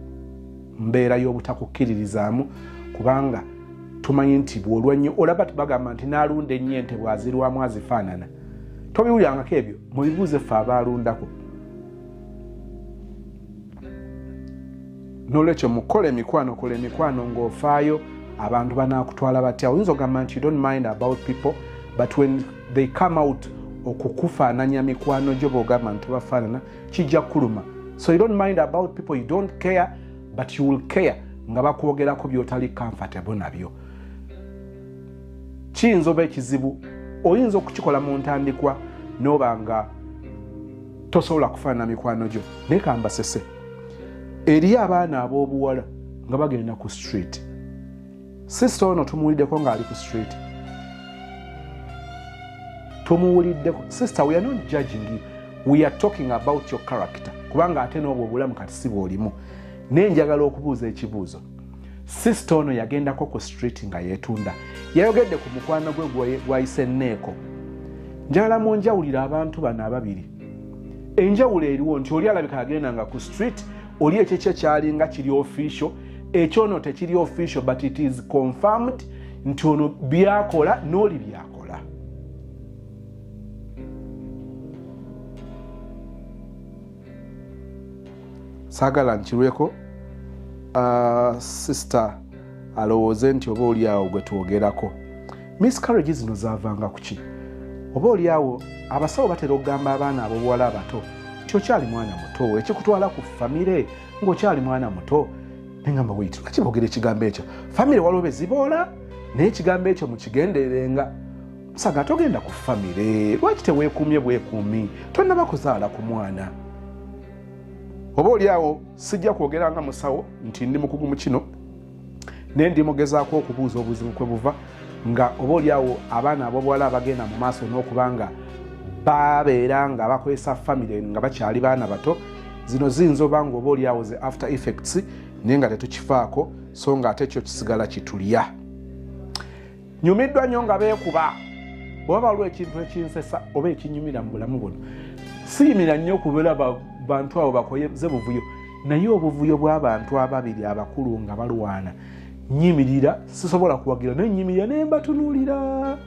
mbeera y'obutakukkiririzaamu, kubanga tumanyi nti bw'olwa nnyo, olaba bagamba nti n'alunda ennyo ente bw'azirwamu azifaanana. Tobiwulyangako ebyo? Mubibuuze ffe abaalundako. Nolwekyo mukola emikwano, kola emikwano ng'ofaayo abantu banaakutwala batya. Oyinza ogamba nti you don't mind about people, but when they come out okukufaananya mikwano gyo bwogamba nti tobafaanana, kijja kukuluma. So you don't mind about people, you don't care, but you will care nga bakwogerako byotali comfortable nabyo. Kiyinza oba ekizibu, oyinza okukikola mu ntandikwa noba nga Tosobola kufaanana mikwano gyo. Naye kambasese, eriyo abaana ab'obuwala nga bagenda ku street. Sister ono tumuwuliddeko ng'ali ku street, tumuwuliddeko. Sister, we are not judging you, we are talking about your character, kubanga ate n'obwo obulamu kati si bw'olimu. Naye njagala okubuuza ekibuuzo. Sister ono yagendako ku street nga yeetunda, yayogedde ku mukwano gwe gwayise neeko. Njagala munjawulira abantu bano ababiri. Enjawulo eriwo nti oli alabika yagendanga ku street, oli ekyekyo kyalinga kiri official, ekyono tekiri official, but it is confirmed nti ono byakola n'oli byakola. Saagala nkirweko, sister alowooze nti oba oli awo gwe twogerako. Miscarriage zino zaavanga ku ki? Oba oli awo abasawo batera okugamba abaana ab'obuwala abato nti okyali mwana muto, ekikutwala ku famire ng'okyali mwana muto. Nengamba, wait, lwaki boogera ekigambo ekyo famire? Waliwo be ziboola, naye ekigambo ekyo mukigendererenga. Musaga togenda ku famire, lwaki teweekuumye bwekuumi? Tonnaba kuzaala ku mwana. Oba oli awo sijja kwogera nga musawo nti ndi mukugu mu kino, naye ndi mugezaako okubuuza obuzibu kwe buva, nga oba oli awo abaana ab'obuwala abagenda mu maaso n'okuba nga babeera nga bakozesa famire nga bakyali baana bato, zino ziyinza oba nga oba oli awo ze after effects, naye nga tetukifaako, so nga ate kyo kisigala kitulya. Nyumiddwa nnyo nga beekuba. Bwaba waliwo ekintu ekinsesa oba ekinyumira mu bulamu buno, siyimira nnyo okubeera bantu abo bakoze buvuyo, naye obuvuyo bw'abantu ababiri abakulu nga balwana nyimirira, sisobola kuwagira, naye nyimirira naye mbatunuulira,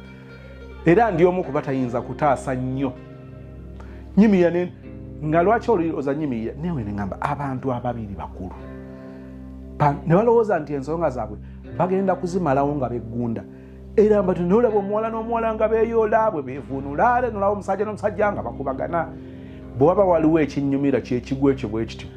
era ndi omu kuba tayinza kutaasa nnyo. Nyimirira nga lwaki olowooza nyimirira? Newe neŋamba abantu ababiri bakulu ne balowooza nti ensonga zaabwe bagenda kuzimalawo nga beggunda, era mbati nolaba omuwala n'omuwala nga beeyoola bwe beevuunula, ate nolaba omusajja n'omusajja nga bakubagana. Bwe waba waliwo ekinyumira kyekigwa ekyo bwe kityo,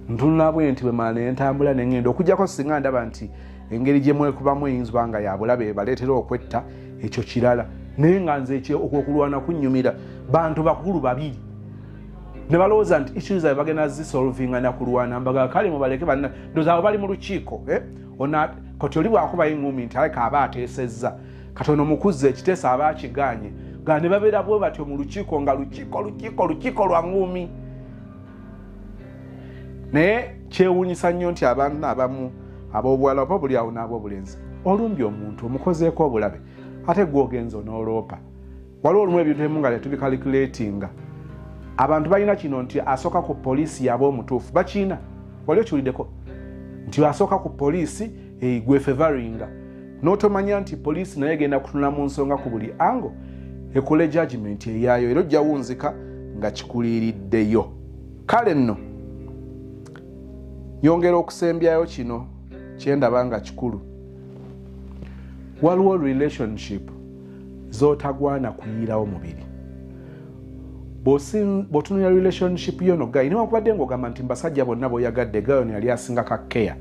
ntunula bwe nti bwe mala nentambula nengenda, okujjako singa ndaba nti engeri gye mwekubamu eyinza nga yabulabe ebaleetera okwetta, ekyo kirala. Naye nga nze okwokulwana kunnyumira, bantu bakulu babiri ne balowooza nti issues zaabwe bagenda zisolvinga na kulwana. Mbaga kale mubaleke banna, ndoza abo bali mu lukiiko, eh? Ona kati oli bwakubayo eŋŋumi nti aleka aba ateesezza, kati ono mukuzza ekiteeso aba akigaanye, ga ne babeera bwe batyo mu lukiiko, nga lukiiko lukiiko lukiiko lwa ŋŋumi. Naye kyewuunyisa nnyo nti abantu abamu ab'obuwala oba buli awo n'ab'obulenzi, olumbye omuntu omukozeeko obulabe, ate gwe ogenza onooloopa. Waliwo olumu ebintu ebimu nga tetubikalikulatinga. Abantu balina kino nti asooka ku poliisi yaba omutuufu, bakiina. Wali okiwuliddeko nti asooka ku poliisi gwe fevaringa, n'otomanya nti poliisi naye egenda kutunula mu nsonga ku buli ango ekole judgment eyaayo, era ojja wunzika nga kikuliiriddeyo. Kale nno nyongera okusembyayo kino kyendaba nga kikulu. Waliwo relationship z'otagwana kuyiirawo mubiri. Bw'otunulira relationship yo no guy, newankubadde ng'ogamba nti mbasajja bonna b'oyagadde guy ono yali asinga ka care,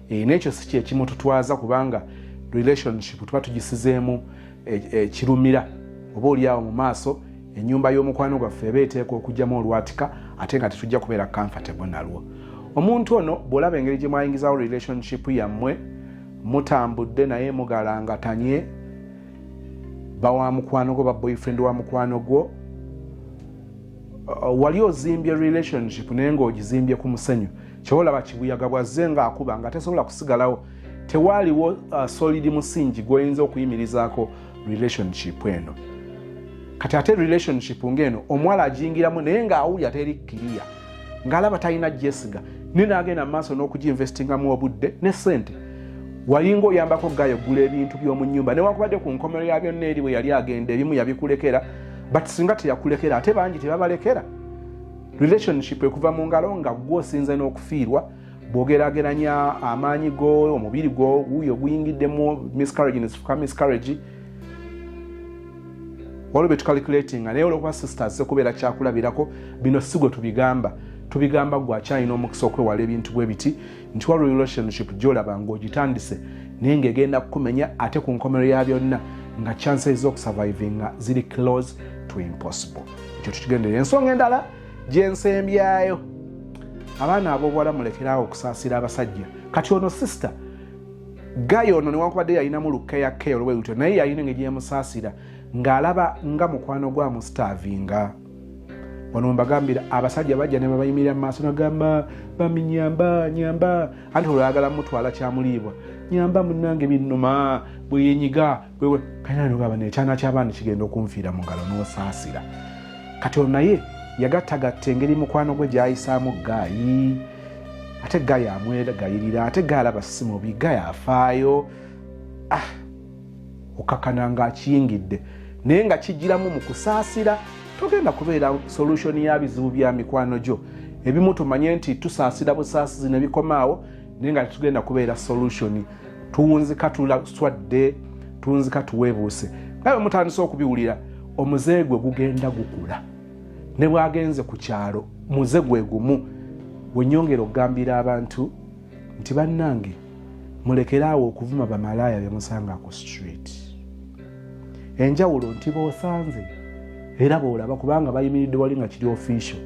n'ekyo si kyekimututwaza, kubanga relationship tuba tugisizeemu ekirumira. Oba oli awo mu maaso ennyumba y'omukwano gwaffe eba eteekwa okugyamu olwatika, ate nga tetujja kubeera comfortable nalwo. Omuntu ono bw'olaba engeri gye mwayingizawo relationship yammwe, mutambudde naye mugalangatanye, bawa mukwano gwo, ba boyfriend wa mukwano gwo, wali ozimbye relationship naye ng'ogizimbye ku musenyu. Kyolaba kibuyaga bwazze ng'akuba nga tesobola kusigalawo. Tewaaliwo solid musingi gw'oyinza okuyimirizaako relationship eno. Kati ate relationship ng'eno omuwala agiyingiramu naye ng'awulira teri kiriya, ng'alaba talina jesiga, naye n'agenda mu maaso n'okugiinvestingamu obudde ne ssente. Walinga oyambako guy ogula ebintu by'omu nnyumba, newankubadde ku nkomero ya byonna eri bwe yali agenda ebimu yabikulekera, but singa teyakulekera, ate bangi tebabalekera, relationship ekuva mu ngalo nga gwe osinze n'okufiirwa. Bw'ogeraageranya amaanyi go, omubiri gwo wuuyo guyingiddemu miscarriage nesifuka miscarriage. Waliwo byetucalculatinga, naye olwokuba sisters sekubeera kyakulabirako, bino si gwe tubigamba, tubigamba gwe akyalina omukisa okwewala ebintu bwe biti, nti waliwo relationship gyolaba ng'ogitandise naye ng'egenda kukumenya, ate ku nkomero ya byonna nga chances z'okusurvivinga ziri close to impossible. Ekyo tukigendere. Ensonga endala Gyensembyayo, abaana ab'obuwala, mulekeraawo okusaasira abasajja. Kati ono sister guy ono, newankubadde yalinamu lukkeyakeya olwe lutyo, naye yalina engeri gyemusaasira ng'alaba nga mukwano gwa mustarvinga. Wano mbagambira, abasajja bajja ne babayimirira mu maaso, nagamba, "Bami, nyamba, nyamba." Anti olwayagala mutwala kyamuliibwa, "Nyamba munange, binnuma bweyenyiga." Kayinagamba, "Nekyana ky'abaana kigenda okunfiira mu ngalo," n'osaasira. Kati ono naye yagattagatta engeri mukwano gwe gyayisaamu guy, ate guy amwegayirira, ate guy alaba si mubi, guy afaayo. Ah, okakana ng'akiyingidde, naye nga kijjiramu mu kusaasira. Togenda kubeera solution ya bizibu bya mikwano gyo. Ebimu tumanye nti tusaasira busaasizi ne bikomaawo, naye nga tetugenda kubeera solution. Tuwunzika tuswadde, tuwunzika tuweebuuse. Nga bwe mutandise okubiwulira, omuze gwe gugenda gukula. Ne bwagenze ku kyalo, muze gwe gumu. Wenyongera okugambira abantu nti, bannange, mulekeraawo okuvuma bamalaaya bemusanga ku street. Enjawulo nti boosanze era boolaba, kubanga bayimiridde wali nga kiri official.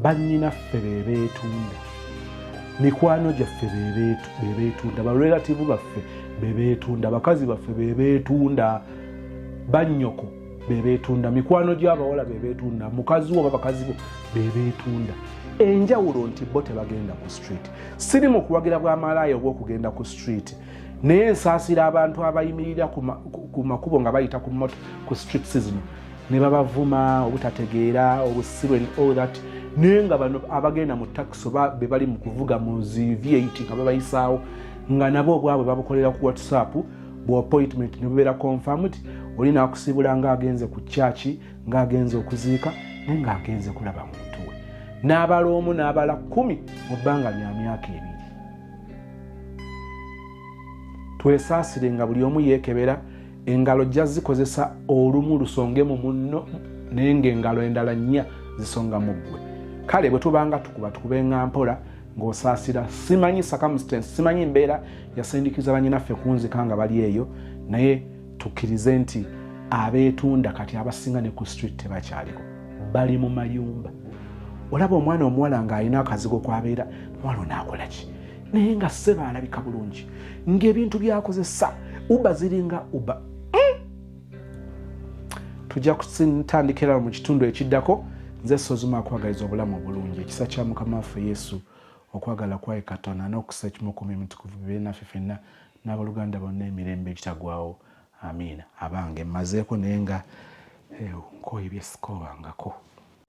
Bannyinaffe be beetunda, mikwano gyaffe be beetunda, barelative baffe be beetunda, bakazi baffe be beetunda, bannyoko be beetunda, mikwano gy'abawala be beetunda, mukazi wo oba bakazi bo be beetunda. Enjawulo nti bo tebagenda ku street. Siri mu kuwagira bwamalaaya obw'okugenda ku street, naye nsaasira abantu abayimirira ku makubo nga bayita ku moto ku streets zino ne babavuma obutategeera, obusiru and all that, naye nga bano abagenda mu taxi oba be bali mu kuvuga mu zi V8 nga babayisaawo, nga nabo obwabwe babukolera ku WhatsApp bu appointment ne bubeera confirmed. Oli nakusibula ng'agenze ku kyaki, ng'agenze okuziika, naye ng'agenze kulaba muntu we, n'abala omu n'abala 10 mu bbanga lya myaka 2. Twesaasire nga buli omu yeekebera. Engalo jja zikozesa olumu lusonge mu munno, naye ng'engalo endala nnya zisonga mu ggwe. Kale bwe tubanga tukuba, tukubenga mpola ng'osaasira. Simanyi circumstance, simanyi mbeera yasindikiza banyinaffe kunzika nga bali eyo, naye tukkirize nti abeetunda kati abasinga ne ku street tebakyaliko, bali mu mayumba. Olaba omwana omuwala ng'alina akazigo kwabeera, muwala onaakola ki? Naye nga sseba alabika bulungi, ng'ebintu byakozesa uba ziringa uba. Tujja kutandikira mu kitundu ekiddako. Nze Sozuma, akwagaliza obulamu obulungi. Ekisa kya Mukama waffe Yesu, okwagala kwaye Katonda, n'okussa ekimu ku Mwoyo Mutukuvu bibeere naffe ffenna n'aboluganda bonna emirembe egitagwawo. Amiina. Abange, mmazeeko, naye nga nkooye byesikoobangako.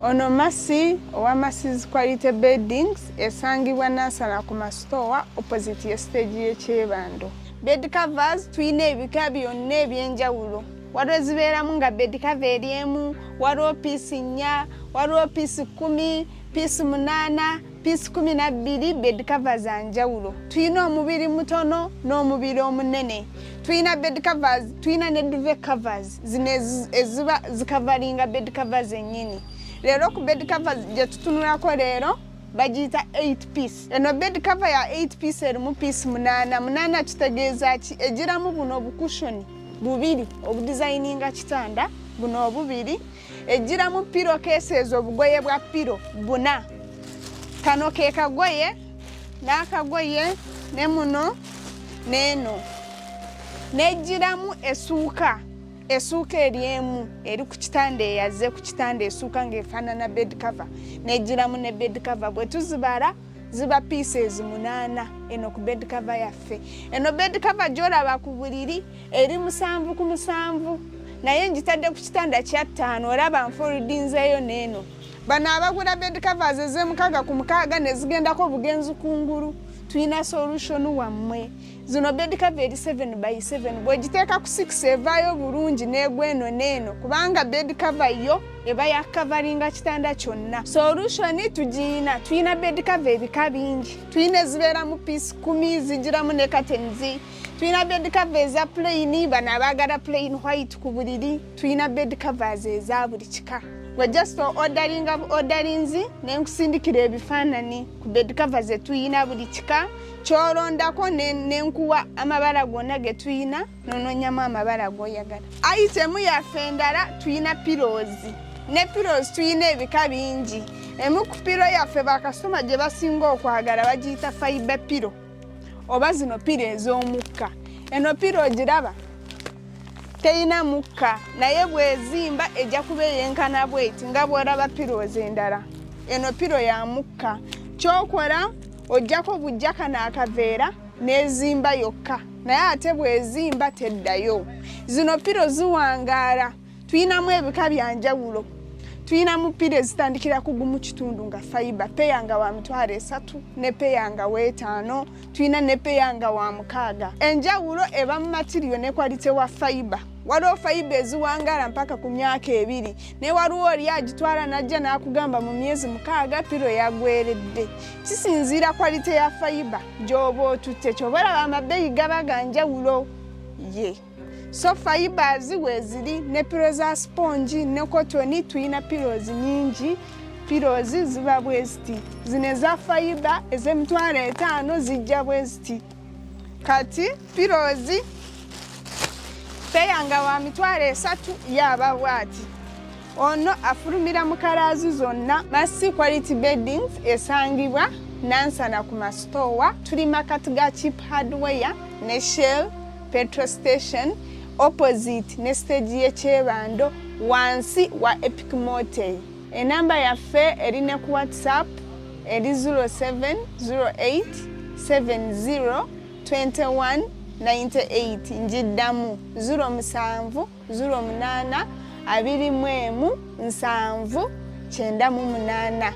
Ono Masi owa Masis Quality Beddings, esangibwa Nansana ku Masitowa, opposite ye stage y'ekyebando. Bed covers tulina ebika byonna ebyenjawulo. Waliwo ezibeeramu nga bed cover eri emu, waliwo piece 4, waliwo piece 10, piece 8, piece 12. Bed cover za njawulo. Tulina omubiri mutono n'omubiri omunene. Tulina bed covers, tulina ne duvet covers, zino eziba zicoveringa bed covers ennyini. Leero ku bed covers gye tutunulako leero bagiyita 8 piece. Eno bed cover ya 8 piece, erimu piece 8. 8 kitegeeza ki? Egiramu buno obucushion bubiri obudesigninga kitanda, buno obubiri. Egiramu pillow cases, obugoye bwa pillow buna. Kano ke kagoye n'akagoye ne muno n'eno. Negiramu essuuka, essuuka eri emu eri ku kitanda, eyaze ku kitanda, essuuka ng'efaanana bed cover. Negiramu ne bed cover. Bwe tuzibala ziba pieces 8. Eno ku bed cover yaffe. Eno bed cover gy'olaba ku buliri eri 7 ku 7, naye ngitadde ku kitanda kya 5. Olaba nfoldinzeeyo n'eno. Bano abagula bed covers ez'e6 ku 6 ne zigendako obugenzi kungulu, tulina solution wammwe. Zino bed cover eri 7 by 7. Bw'ogiteeka ku 6 evaayo bulungi n'egwa eno n'eno, kubanga bed cover yo eba yacoveringa kitanda kyonna. Solution tugiyina. Tulina bed cover ebika bingi. Tulina ezibeeramu piece 10, zigiramu ne curtains. Tulina bed cover eza plain, bano abaagala plain white ku buliri. Tulina bed covers eza buli kika. Gwe just orderinga orderinzi nenkusindikira ebifaanani ku bed cover zetuyina buli kika kyolondako, nenkuwa amabala gonna ge tuyina, nononyamu amabala goyagala. Item yaffe endala, tuyina pillows. Ne pillows tuyina ebika bingi. Emu ku pillow yaffe bakasitoma gye basinga okwagala bagiyita fiber pillow, oba zino pillow ez'omukka. Eno pillow ogiraba teyina mukka, naye bwezimba ejja kuba eyenkana bweti nga bw'olaba pillows endala. Eno pillow ya mukka. Kyokola ojjako bujja kano akaveera n'ezimba yokka, naye ate bwezimba teddayo. Zino pillow ziwangaala. Tuyinamu ebika bya njawulo. Tuyinamu pillow ezitandikira ku 1.5 nga fiber, pair nga wa 30,000, ne pair nga 5,000. Tuyina ne pair nga wa 6,000. Enjawulo eba mu material ne quality wa fiber. Waliwo fiber eziwangaala mpaka ku myaka 2, naye waliwo oli agitwala n'ajja n'akugamba mu myezi 6 pillow yagweredde. Kisinziira quality ya fiber gy'oba otutte. Kyoba olaba amabeeyi gaba ga njawulo. Ye so fibers weeziri, ne pillow za sponge ne cotton. Tuyina pillows nyingi. Pillows ziba bweziti. Zino eza fiber ez'emitwalo 50 zijja bweziti. Kati pillows pair nga wa 30,000 yaba bwati. Ono afulumira mu colours zonna. Masi Quality Beddings esangibwa Nansana ku masitowa. Tuli makati ga Cheap Hardware ne Shell petrol station, opposite ne stage y'ekyebando, wansi wa Epic Motel. Enamba yaffe eri ne ku WhatsApp eri 0708 70 21 98. Njiddamu, 07 08 21 70 98.